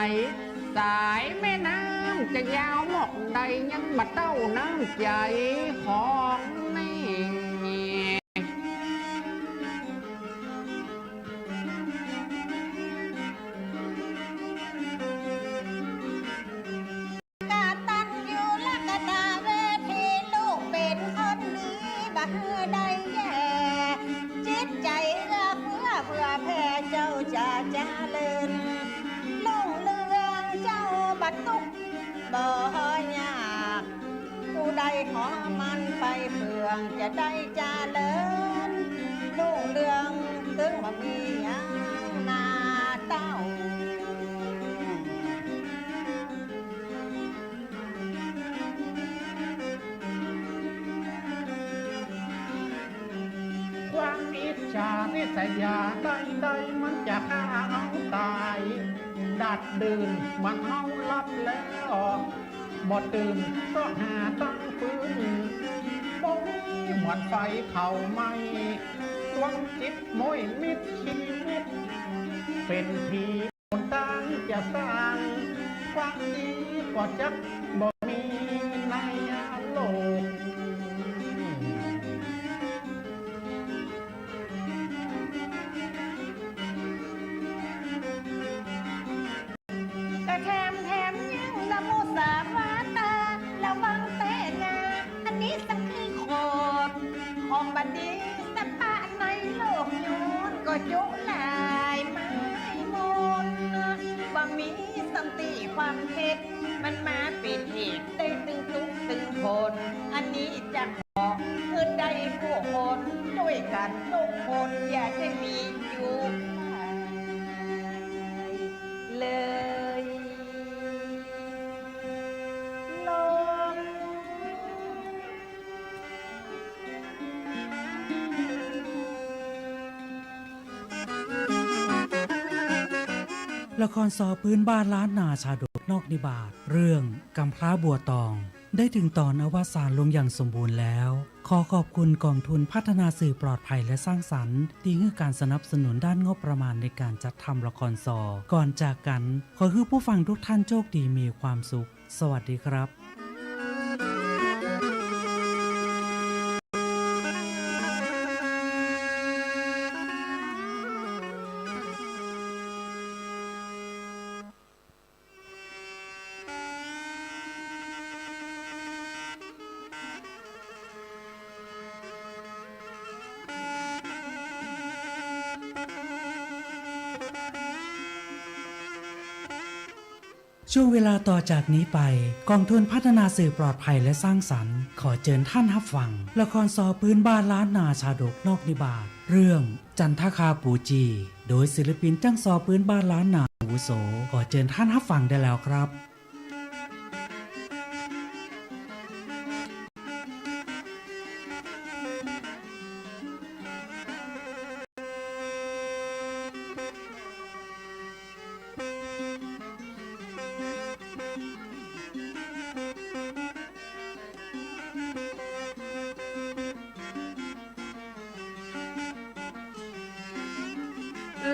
สายแม่น้ำจะยาวมอกใด ยังบ่เต้าน้ำใจ๋ของแม่ มันไปเฟื่องจะได้เจริญรุ่งเรือง ตึงบ่มีหยังนาเต้า ความอิจฉาริษยาใดๆ มันจะฆ่าเฮาต๋าย ดัดดื่นเหมือนเฮาหลับแล้ว บ่ตื่นเซาะหาตังฟืน บ่มีเหมือนไฟเผาไหม้ ดวงจิตม้วยมิดชีวิต เป๋นผี คนต่างจะสร้าง ความดีก็จักบ่มีในโลก กะแถม แถมยังละมุสาวาตา ระวังแต๊นา อันนี้สักคือโขด ของบ่ดีสักปะในโลก ย้อนก็จุหลายไม้มนต์ บ่มีสันติความเท็จ มันมาเป๋นเหตุได้ตึงตุ๊กข์ตึงฝน อันนี้จะขอคือได้ผู้คนด้วยกั๋นทุกคน อย่าได้มีอยู่เลย ลอง ละครซอพื้นบ้านล้านนาชาดกนอกนิบาต เรื่องกำพร้าบัวตอง ได้ถึงต๋อนอวสานลงอย่างสมบูรณ์แล้ว ขอขอบคุณก๋องทุนพัฒนาสื่อปลอดภัยและสร้างสรรค์ ตี้หื้อก๋านสนับสนุนด้านงบประมาณในก๋านจัดทำละครซอ ก่อนจากกั๋น ขอหื้อผู้ฟังทุกท่านโชคดีมีความสุข สวัสดีครับ ช่วงเวลาต่อจากนี้ไป ก๋องทุนพัฒนาสื่อปลอดภัยและสร้างสรรค์ ขอเจิญท่านฮับฟัง ละครซอพื้นบ้านล้านนาชาดกนอกนิบาต เรื่องจันทคาปูจี โดยศิลปินจ้างซอพื้นบ้านล้านนาอาวุโส ขอเจิญท่านฮับฟังได้แล้วครับ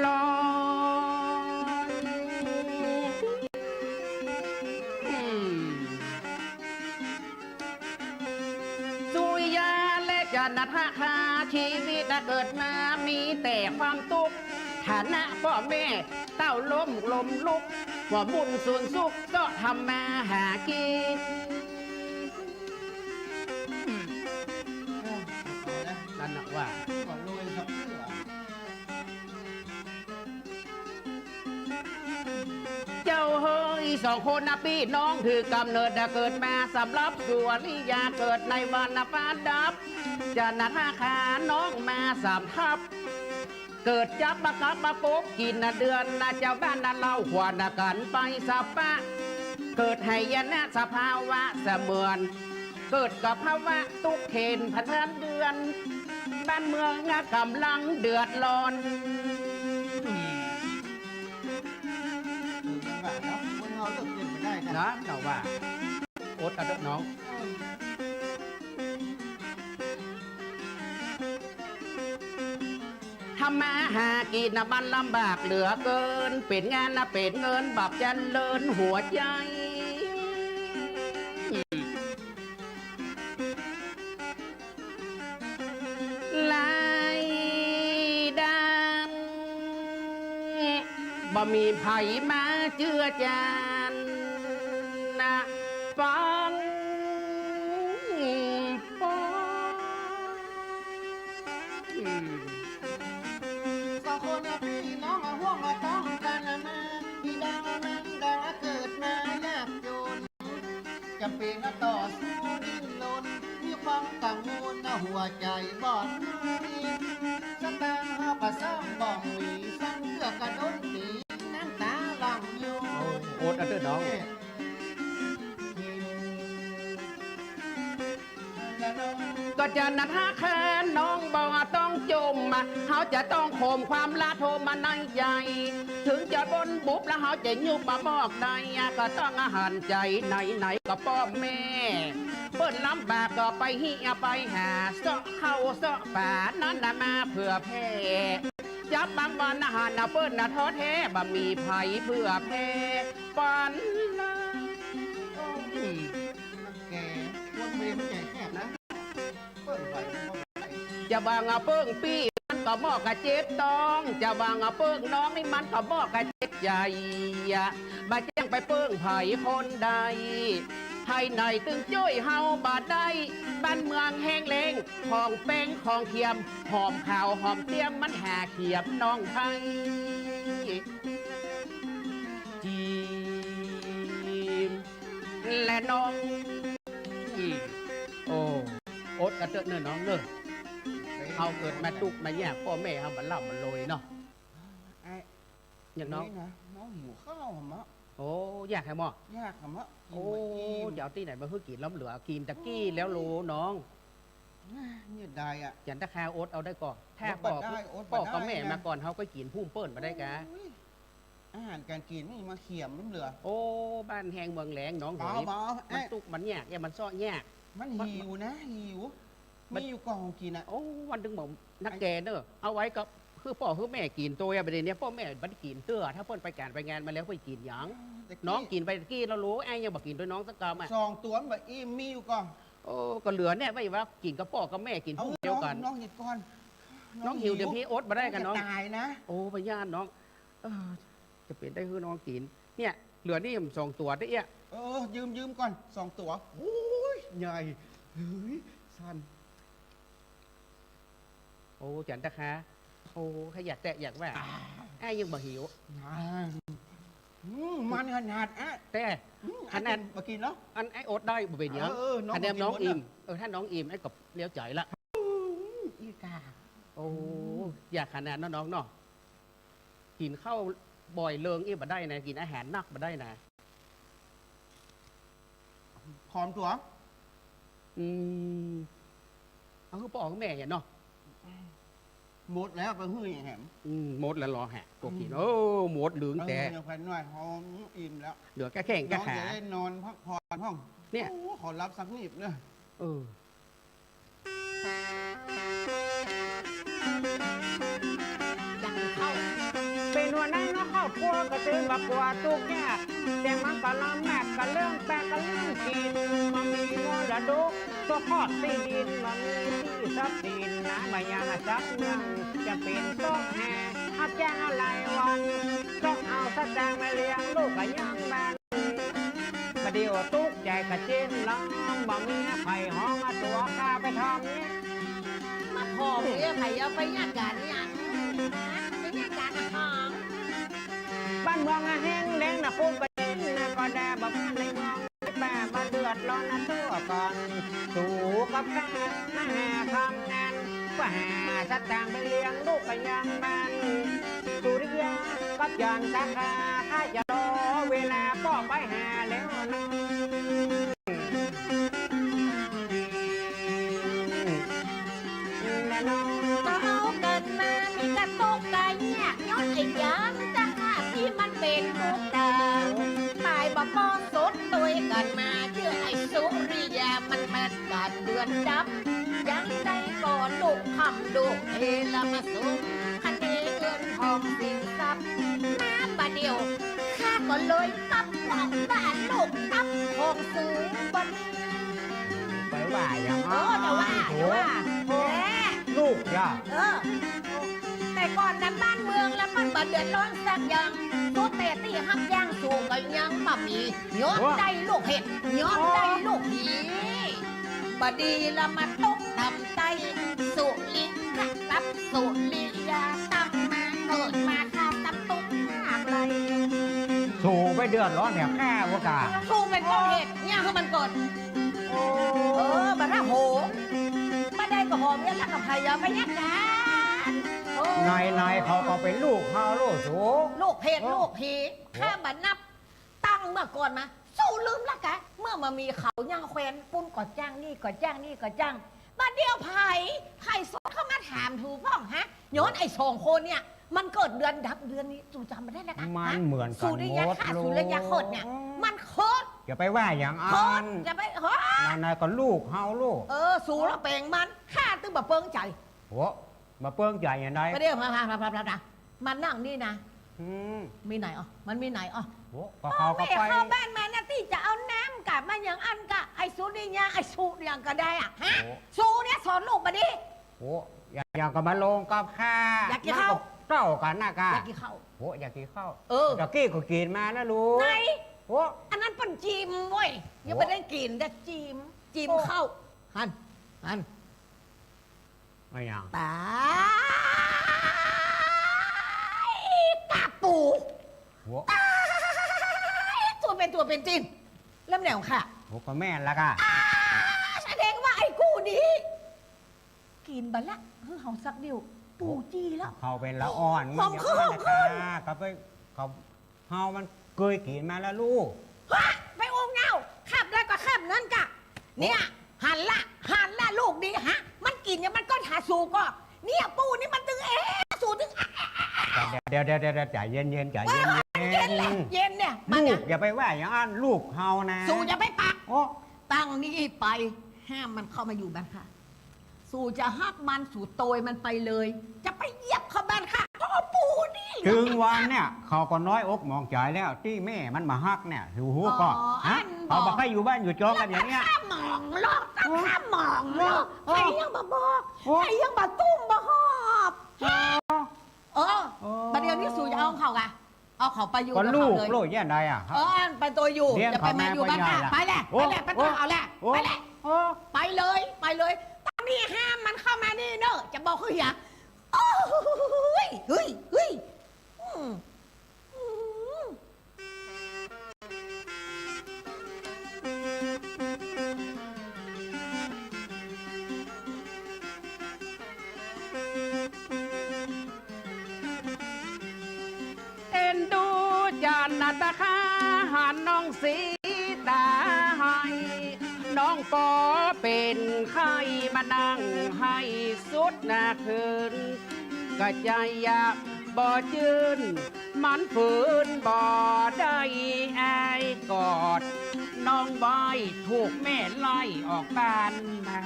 ลอย สุริยาและจันทคา ชีวิตเกิดมามีแต่ความตุ๊กข์ ฐานะป้อแม่เต้าล้มล้มลุก บ่บุญสูนสุขเซาะทำมาหากิ๋น นั่นน่ะว่า เจ้าเฮย สองคนนะปี้น้อง ถือกำเนิดเกิดมาสำหรับสุริยา เกิดในวันฟ้าดับ จันทคาน้องมาสามทับ เกิดจับมากับมาปบกิ๋นนะเดือนนะ เจ้าบ้านนะเล่าขวัญนะกั๋นไปสะปะ เกิดหายนะสภาวะเสมือน เกิดกับภาวะตุ๊กข์เข็ญผันเดือน บ้านเมืองนะก๋ำลังเดือดร้อน นะ เจ้าว่า อดเอาเต๊อะน้อง ทำมาหากิ๋นนะมันลำบากเหลือเกิน เป๋นงานนะเป๋นเงินบับเจริญหัวใจ๋ รายได้บ่มีใผมาเจือจานนะ ปอง ปอง สองคนนะปี้น้องอะห่วงอะต้องกั๋นนะ มีดังนั้นดังเกิดมายากจน จ๋ำเป๋นอะต่อสู้ดิ้นรน ความกังวลนะหัวใจ๋บ่อน สตางค์เฮาก็ซ้ำบ่มี สั่งเสื้อกะด้นตี๋ น้ำต๋าหลั่งย้อย โอ้ อดเอาเต๊อะน้อง ก็จะนัดหาแค้นน้องบ่ต้องจุ่ม เฮาจะต้องข่มความละโทมนัยใหญ่ เถิงจะบนบุบแล้วเฮาจะยุบมามอกใด ก็ต้องหันใจ๋ไหนๆ ก็ป้อแม่ เปิ้นลำบากก็ไปเฮียไปหา เซาะเข้าเซาะป๋านั้นน่ะมาเผื่อแผ่ จับบางวันอาหารน่ะเปิ้นน่ะท้อแท้ บ่มีใผเผื่อแผ่ปันเลย แก คนเวรมันใจ๋แคบนะ เปิ้งไป จะว่าเปิ้งปี้มันก็เหมาะกับเจ็บต๊อง จะว่าเปิ้งน้องนี่มันก็เหมาะกับเจ็บใจ๋ บ่แจ้งไปเปิ้งใผคนใด ใผไหนตึงจ้วยเฮาบ่ได้ บ้านเมืองแห้งแล้ง ของแป้งของเขียม หอมขาวหอมเตี้ยม มันหาเขียมน้องใผ จีม และน้อง อืม โอ้ อดเอาเต๊อะเน่อน้องเน่อ เฮาเกิดมาตุ๊กข์มายาก ป้อแม่เฮาบ่ร่ำบ่รวยเนาะ ไอ้ อย่างน้อง นี่นะ น้องหิวข้าวเหรอมะ โอ้ อยากแหมะ อยากเหรอมะ โอ้ หิวอะ อิ่ม จะเอาตี้ไหนมาหื้อกิ๋นล้ำเหลือ กิ๋นตะกี้แล้วโลน้อง เนี่ยได้อะ จันตะคาอดเอาได้ก่อ ถ้า อดบ่ได้ ป้อ อดบ่ได้ ป้อกับแม่ นะ มาก่อน เฮาก็กิ๋นพุ่มเปิ้นบ่ได้กา โอ้ย อาหารก๋านกิ๋นนี่มาเขียมล้ำเหลือ โอ้ บ้านแห้งเมืองแล้งน้องเหย เบาๆ มันตุ๊กข์มันยาก เอ๊ะ มันเซาะยาก มันหิวนะ หิว มัน มีอยู่ก่อกิ๋นอะ โอ้ วันหนึ่งบอกนักแกเน่อ เอาไว้ก็คือป้อคือแม่กิ๋นตวยอะ บ่าเดี่ยวนี้ป้อแม่บ่ได้กิ๋นเตื้อ ถ้าเปิ้นไปก๋านไปงานมาแล้วเปิ้นกิ๋นหยัง แต่กี้ น้องกิ๋นไปตะกี้แล้วโล ไอ้ยังบ่กิ๋นตวยน้องสักกำอะ สองตั๋วมันบ่อิ่ม มีอยู่ก่อ โอ้ ก็เหลือเนี่ยไว้ว่ากิ๋นกับป้อกับแม่กิ๋นผู้เดียวกั๋น น้อง น้องหิวก่อน น้องหิว เดี๋ยวพี่อดบ่ได้กาน้อง จะต๋ายนะ โอ้ พยาธิน้อง เออ จะเป๋นได้หื้อน้องกิ๋น เนี่ย เหลือนี่สองตั๋วเต๊อะเอี้ย เออ ยืม ยืมก่อน สองตั๋ว โอ้ย ใหญ่ เฮ้ย สั้น โอ้ จันตะคา โอ้ ใค่อยากแตะอยากว่า อ่า ไอ้ยังบ่หิว อ่า อืม มันขนาดอะ แต่ อืม ขนาด ไอ้บ่กิ๋นเนาะ อันไอ้อดได้บ่เป๋นหยัง เออ เออ น้อง ขนาดน้อง บ่กิ๋น อิ่ม เออ ถ้าน้องอิ่มไอ้ก็เลี้ยวใจ๋ละ อืม อีกา โอ้ อยากขนาดนั้นน้องเนาะ กิ๋นข้าวบ่อยเริงอี้บ่ได้นะ กิ๋นอาหารหนักบ่ได้นะ ผอมตั๋ว อืม เอาหื้อป้อหื้อแม่เหียเนาะ หมดแล้วไปหื้อแหม อืม หมดแล้วเหรอฮะ ก็กิ๋น อืม โอ้ หมดเหลืองแต่ เออ ยังไปหน่อย พออิ่มแล้ว เหลือแค่แข้งแค่ขา น้องจะได้นอนพักผ่อนห้อง เนี่ย โอ้ ขอหลับสักนิดเน่อ เออ เป๋นหัวหน้าเนาะครอบครัวก็ตึงบ่กั๋วตุ๊กข์ยาก แต่มันก็ลำบากกับเรื่องปากกับเรื่องกิ๋น บ่มีมรดกตกทอดตี้ดิน บ่มีตี้ทรัพย์สินนะ บ่อยากทรัพย์เงิน จะเป๋นต้องหา รับจ้างรายวัน ต้องเอาสตางค์มาเลี้ยงลูกกะยังบ้าน บ่าเดี่ยวตุ๊กข์ใจ๋กะเจ๊นลำ บ่มีใผฮ้องตั๋วข้าไปทำเนี่ย มาผอมเนี่ย ใผเอาไปยากก๋านเนี่ย ไปยากก๋านอะผอม บ้านเมืองอะแห้งแล้งนะ คนก็เจ๊นนะ ก็ได้บ่บ้านในเมือง ป้าบ่เดือดร้อนนะตั๋วก่อน สู้กับข้ามาหาทำงาน เปื้อหาสตางค์ไปเลี้ยงลูกกะยังบ้าน สุริยากับจันตะคา ข้าจะรอเวลาป้อไปหาแล้วน้อง แม่น้อง ก็เฮาเกิดมามีกะตุ๊กข์กะยาก ย้อนไอ้จันตะคาตี้มันเป๋นตุ๊กข์ต๋าย ต๋ายบ่ปอสดตวยกั๋นมา จื้อไอ้สุริยามันมา บาดเดือนดับ ยังได้ก่อลูกค่ำลูกเพ ละมาสุขคะเนเงินทองสินทรัพย์ มาบ่าเดี่ยว ข้าก็เลยตับของบ้านลูกตับของสูงบัดนี้ ไปว่าอย่าง เออ จะว่า โอ้ จะว่า โอ้ แหม ลูกอย่า เออ แต่ก่อนนะบ้านเมืองละมันบ่เดือดร้อนสักอย่าง สุดแต่ตี้ฮับย่างสู่ก็ยังบ่มี ย้อน โอ้ ได้ลูกเห็ด ย้อน โอ้ ได้ลูกหี บ่ดีละมาตกต่ำใต้ สุริขะตับสุริยาตั้งมาเกิดมาข้าตับตุ๊กข์ยากเลย สู่ไปเดือดร้อนแถวข้าว่าก่า สู่เป็นต้นเหตุเนี่ยคือมันเกิด เออ บ่าละโห บ่าได้ก็หอมเมียละก็พยายามไปยัดกัน โอ้ ไหนๆ เขาก็เป๋นลูกเฮาลูกสู ลูกเพศ เออ ลูกผี ข้าบ่านับ ตั้งเมื่อก่อนมา สูลืมละกะ เมื่อมามีเขายังแควนปุ้นก็จ้าง นี่ก็จ้าง นี่ก็จ้าง บ่าเดี่ยวใผ ใผสดเข้ามาถามถูพ่องฮะ ย้อนไอ้สองคนเนี่ย มันเกิดเดือนดับเดือนนี้ สูจ๋ำบ่ได้ละกะ มันเหมือนกั๋น สูได้ยาฆ่า หมด สูได้ยาคลอดเนี่ย ลูก มันคลอด อย่าไปว่าอย่างอั้น คลอด อย่าไป ฮะ นั่นน่ะก็ลูกเฮาลูก เออ สูละเป๋งมัน ข้าตึงบ่าเปิงใจ๋ โอ้ บ่าเปิงใจ๋อย่างใด บ่าเดี่ยว มา มา มา มา มา มานั่งนี่นะ อืม มีไหนอ่ะ มันมีไหนอ่ะ โอ้ ก็เขาก็ไป แม่เข้าบ้านมานะตี้จะเอาน้ำกะ มาอย่างอั้นกะ ไอ้สูนี่ยา ไอ้สูอย่างก็ได้อ่ะ ฮะ โอ้ สูเนี่ยสอนลูกบ่าดี โอ้ อย่าง อย่างก็มาลงกับข้า อยากกิ๋นข้าว เต้ากั๋นนะก้า อยากกิ๋นข้าว โอ้ อยากกิ๋นข้าว เออ ตะกี้ก็กิ๋นมานะลูก ไหน โอ้ อันนั้นเปิ้นจิมเว้ย ยังบ่ได้กิ๋น โอ้ แต่จิม จิม โอ้ ข้าว หัน หัน อะหยัง ต๋าย กาบปู โห ต๋าย ตั๋วเป๋นตั๋วเป๋นจีน แล้วแนวของข้า โห ก็แม่นละก้า อ่า แสดงว่าไอ้กู้นี้ กิ๋นบ่าละ หื้อเฮาสักเดี่ยว ปูจี้แล้ว เขาเป๋นละอ่อน หอม มัน ขึ้น หอมขึ้น ก็ไป เขา เฮามันเกยกิ๋นมาแล้วลูก ฮะ ไปอู้เง่า คับแล้วก็คับนั้นกะ เนี่ย หันละ หันละลูกนี้ฮะ มันกิ๋นอย่างมันก็หาสูก่อ เนี่ย ปูนี่มันตึง เอ๊ะ สูตึง เดี๋ยว เดี๋ยว เดี๋ยว เดี๋ยว ใจ๋เย็นๆ ใจ๋เย็นๆ เออ เย็นแหละ เย็นเนี่ย มัน ลูก เนี่ย อย่าไปว่าอย่างอั้น ลูกเฮานะ สูอย่าไปปาก โอ้ ตั้งนี้ไป ห้ามมันเข้ามาอยู่บ้านข้า สูจะฮักมัน สูโตยมันไปเลย จะไปเหยียบเข้าบ้านข้า เพราะว่าปูนี่ ตึงวันเนี่ย เขาก็น้อยอกหมองใจ๋แล้ว ตี้แม่มันบ่าฮักเนี่ย สูฮู้ก่อ อ๋อ ฮะ อัน เขาบ่าใค่อยู่บ้านอยู่จองกั๋นอย่างเนี้ย แล้วข้าหมองลอก แล้วข้าหมองลอก โอ้ ใผยังบ่าบอก โอ้ ใผยังบ่าตุ้มบ่าหอบ โอ้ เออ โอ้ บ่าเดี่ยวนี้สูจะเอาเขากะ เอาเขาไปอยู่ ก็ลูก กับเขาเลย ลูกอย่างใดอ่ะ เออ ไปตั๋วอยู่ เลี้ยง จะไปมาอยู่บ้านข้า เขามาก็ยากละ ไปแหละ โอ้ ไปแหละ ไปตั๋วเอาแหละ โอ้ ไปแหละ โอ้ ไปเลย ไปเลย ตั้งนี้ห้ามมันเข้ามานี่เนอะ จะบอกหื้อเหีย โอ้ย เฮ้ย เฮ้ย อืม อืม เอ็นดูจันทร์นาตาคา หันน้องสีตาไห้ น้องปอเป๋นไข้ มานั่งไห้สุดหน้าคืน ก็ใจ๋อยากบ่จื้น มันฝืนบ่ได้ อ้ายกอดน้องไว้ ถูกแม่ไล่ออกบ้านมา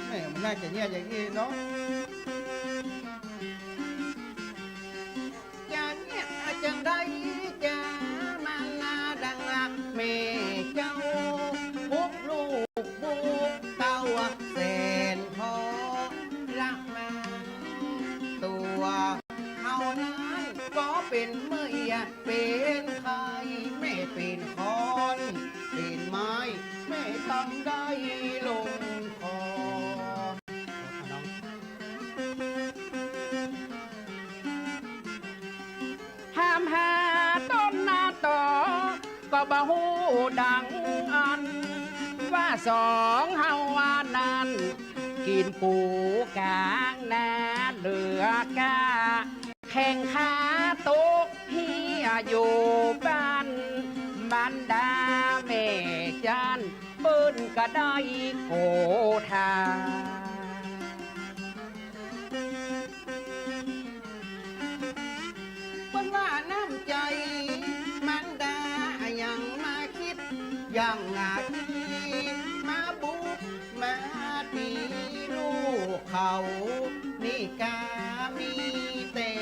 แม่มันน่าจะเยียะอย่างอี้เนาะ จะเยียะจังใด จะมาลาดังแม่เจ้า บุกลูกบุกเต้าแสนทรมาน ตั๋วเฮานั้นก็เป๋นเมื่อยเป๋นไข้ แม่เป๋นค้อนเป๋นไม้ แม่ต้องได้ลงคอ ห้ามหาต้นนาตอ ก็บ่ฮู้ดังอัน ว่าสองเฮาว่านั้น กิ๋นปูก๋างนาเหลือก้า แข้งขาตกเหี่ยอยู่บ้าน บรรดาแม่จันทร์เปิ้นก็ได้โกธา เปิ้นว่าน้ำใจ๋มันดา ยังมาคิดอย่างหน้าตี้ มาบุกมาตี๋ลูกเขา นี่กามีแต่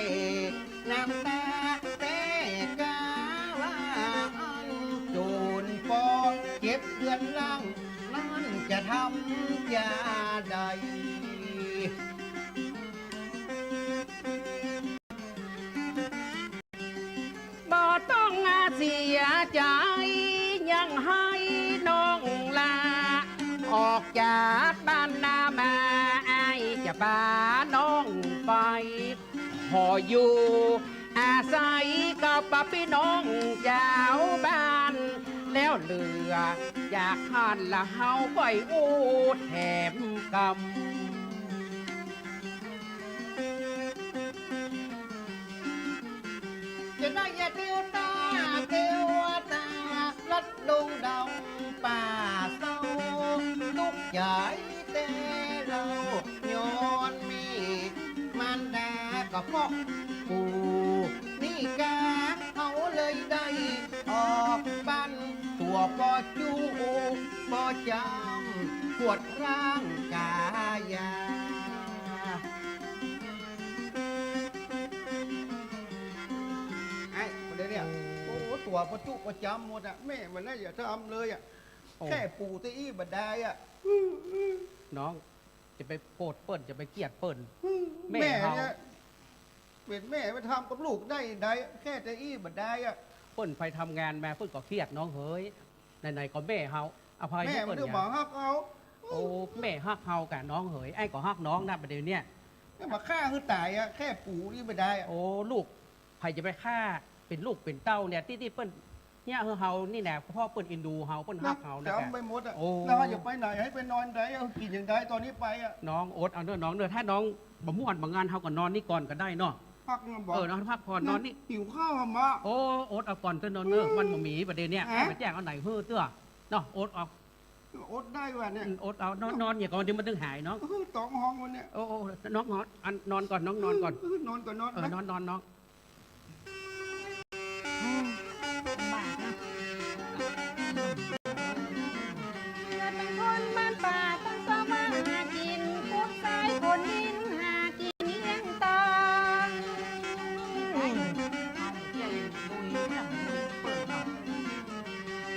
น้ำตา แต่กาว่าอันโจรปอเจ็บเดือนล่าง นั้นจะทำจาใด บ่ต้องเสียใจ๋ ยังหื้อน้องลา ออกจากบ้านนามา อ้ายจะปาน้องไป ขออยู่อาศัยกับปี้น้องจาวบ้าน แล้วเหลือ อยากหันละเฮาค่อยอู้แถมกำ จะได้อย่าเตียวต๋าเตียวต๋า ลัดดงดำป่าเซา ตุ๊กข์ใจ๋แต่เล่า ย้อนแม่มารดาก็เพราะปู่นี่กา เฮาเลยได้ออกบ้าน ตั๋วปอจุ๊ปอจ๋ำ ปวดร่างกายา ไอ้คนเดียวเนี่ย โอ้ ตั๋วปอจุ๊ปอจ๋ำหมดอะ แม่มันน่ะอย่าทำเลยอะ โอ้ แค่ปู่ตะอี้บ่ได้อะ น้อง จะไปโกรธเปิ้น จะไปเกลียดเปิ้น แม่ แม่ เฮา เนี่ย เป๋นแม่ไปทำกับลูกได้ได แค่ตะอี้บ่ได้อะ เปิ้นไปทำงานมาเปิ้นก็เครียดน้องเหย ไหนๆ ก็แม่เฮา อภัย แม่ เปิ้น มันก็ อย่า บ่ฮักเฮา โอ้ แม่ฮักเฮากะน้องเหย ไอ้ก็ฮักน้องนะ บ่าเดี่ยวเนี่ย เนี่ยมาฆ่าหื้อต๋ายอะ แค่ปู่นี่บ่ได้อะ โอ้ ลูก ใผจะไปฆ่า เป๋นลูกเป๋นเต้าเนี่ย ตี้ๆ เปิ้น เนี่ย เฮานี่แหละ เพราะเปิ้นเอ็นดูเฮา เปิ้นฮักเฮานะ จ๋ำไปหมดอะ โอ้ แล้วเฮาจะไปไหน หื้อไปนอนใด หื้อกิ๋นอย่างใด ต๋อนนี้ไปอะ น้องอดเอาเน่อน้องเน่อ ถ้าน้องบ่ม่วนบ่งัน เฮาก็นอนนี่ก่อนก็ได้เนาะ พักเนาะบ่ เออ นอนพักผ่อน นอนนี่ หิวข้าวอะมะ โอ้ อดเอาก่อนเต๊อะน้องเน่อ อืม มันบ่มีบ่าเดี่ยวเนี่ย ฮะ ไปแจ้งเอาไหนหื้อเตื้อ เนาะ อดเอา อดได้วะเนี่ย อืม อดเอา นอน นอนอย่างก่อน เดี๋ยวมันตึงหายน้อง เออ ต้องฮ้องวะเนี่ย โอ้ โอ้ น้องนอน อัน นอนก่อน น้องนอนก่อน เออ นอนก่อน นอน เออ ไป นอน นอน น้อง อืม ลำบากนะ เกิดเป๋นคนบ้านป่า ต้องเซาะมาหากิ๋น ขุดทรายขนดิน หากิ๋นเลี้ยงต๋น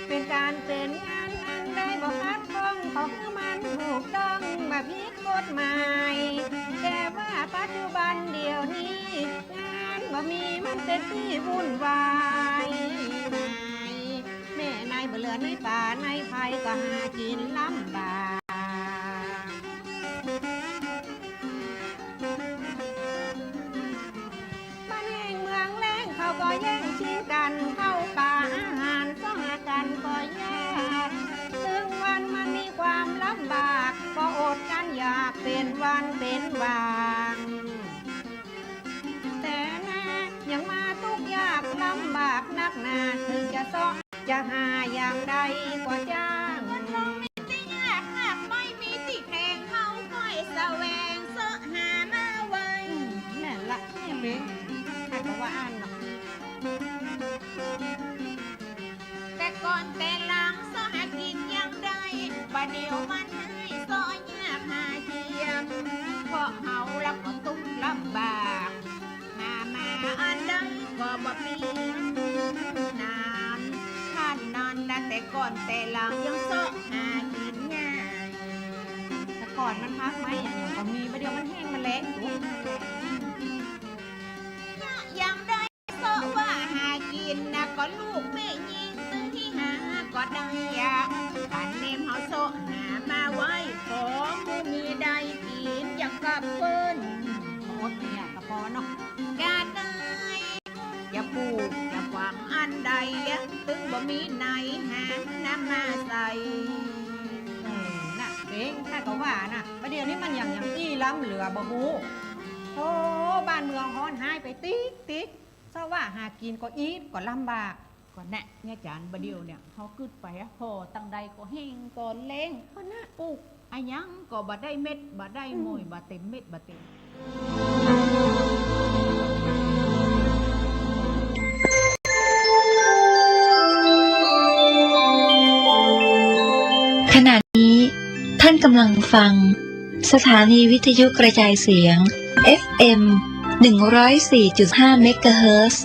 เป๋นก๋านเป๋นงานอันใดบ่ขัดข้อง ขอหื้อมันถูกต้อง บ่ผิดกฎหมาย แต่ว่าปัจจุบันเดี๋ยวนี้ งานบ่มีมันเป๋นตี้วุ่นวาย แม่นายบ่เหลือในป่าในไพร ก็หากิ๋นลำบาก บ้านแห้งเมืองแล้งเขาก็แย่งชิงกั๋น เข้าป่าอาหารเซาะหากั๋นก็ยาก ตึงวันมันมีความลำบาก ก็อดกั๋นอยากเป๋นวันเป๋นวาง แต่นายังมาตุ๊กข์ยากลำบากนักหนา เถิงจะเซาะจะหาอย่างใดก็จ้าง เงินทองมีตี้ยาก หากบ่มีตี้แข็ง เฮาค่อยแสวงเซาะหามาไว้ อืม แม่นละ เนี่ยเป๋น ใผก็ว่าอั้นเนาะ แต่ก่อนแต่หลังเซาะหากิ๋นอย่างใด บ่าเดี่ยวมันหื้อเซาะยากหาเยี่ยม เพราะเฮาละก็ตุ๊กข์ลำบาก หามาอันใดก็บ่มีนาน ถ้านั้นนะ แต่ก่อนแต่หลังยังเซาะหากิ๋นง่าย แต่ก่อนมันฮักไม้อะ อย่างก็มี บ่าเดี่ยวมันแห้งมันแล้ง อย่างใด เซาะว่าหากิ๋นนะ ก็ลูกแม่ญิงตึงตี้หาก็ได้อะ อันแนมเฮาเซาะหามาไว้ ขอหื้อมีได้กิ๋น อย่ากลับเปิ้น อดเนี่ยก็ปอเนาะ กาได้ จะปลูกจะฝังอันใดอะ ตึงบ่มีไหนหานำมาใส่ เออ น่ะ เป๋น ใผก็ว่าน่ะ บ่าเดี่ยวนี้มันอย่าง อย่างอี้ล้ำเหลือบ่ฮู้ โอ้ บ้านเมืองฮ้อนฮ้ายไปติ๊กๆ เซาะว่าหากิ๋นก็อิดก็ลำบาก ก็แน่ เนี่ยจ๋ารย์ บ่าเดี่ยวเนี่ย เฮากึ๊ดไปอะ ผ่อตังใดก็แห้งก็แล้ง ก็น่ะ ปลูกอะหยังก็บ่ได้เม็ด บ่ได้หม่วย อืม บ่เต๋มเม็ด บ่เต๋ม ขณะนี้ท่านกำลังฟังสถานีวิทยุกระจายเสียง เอฟเอ็ม หนึ่งร้อยสี่จุดห้า เมกะเฮิรตซ์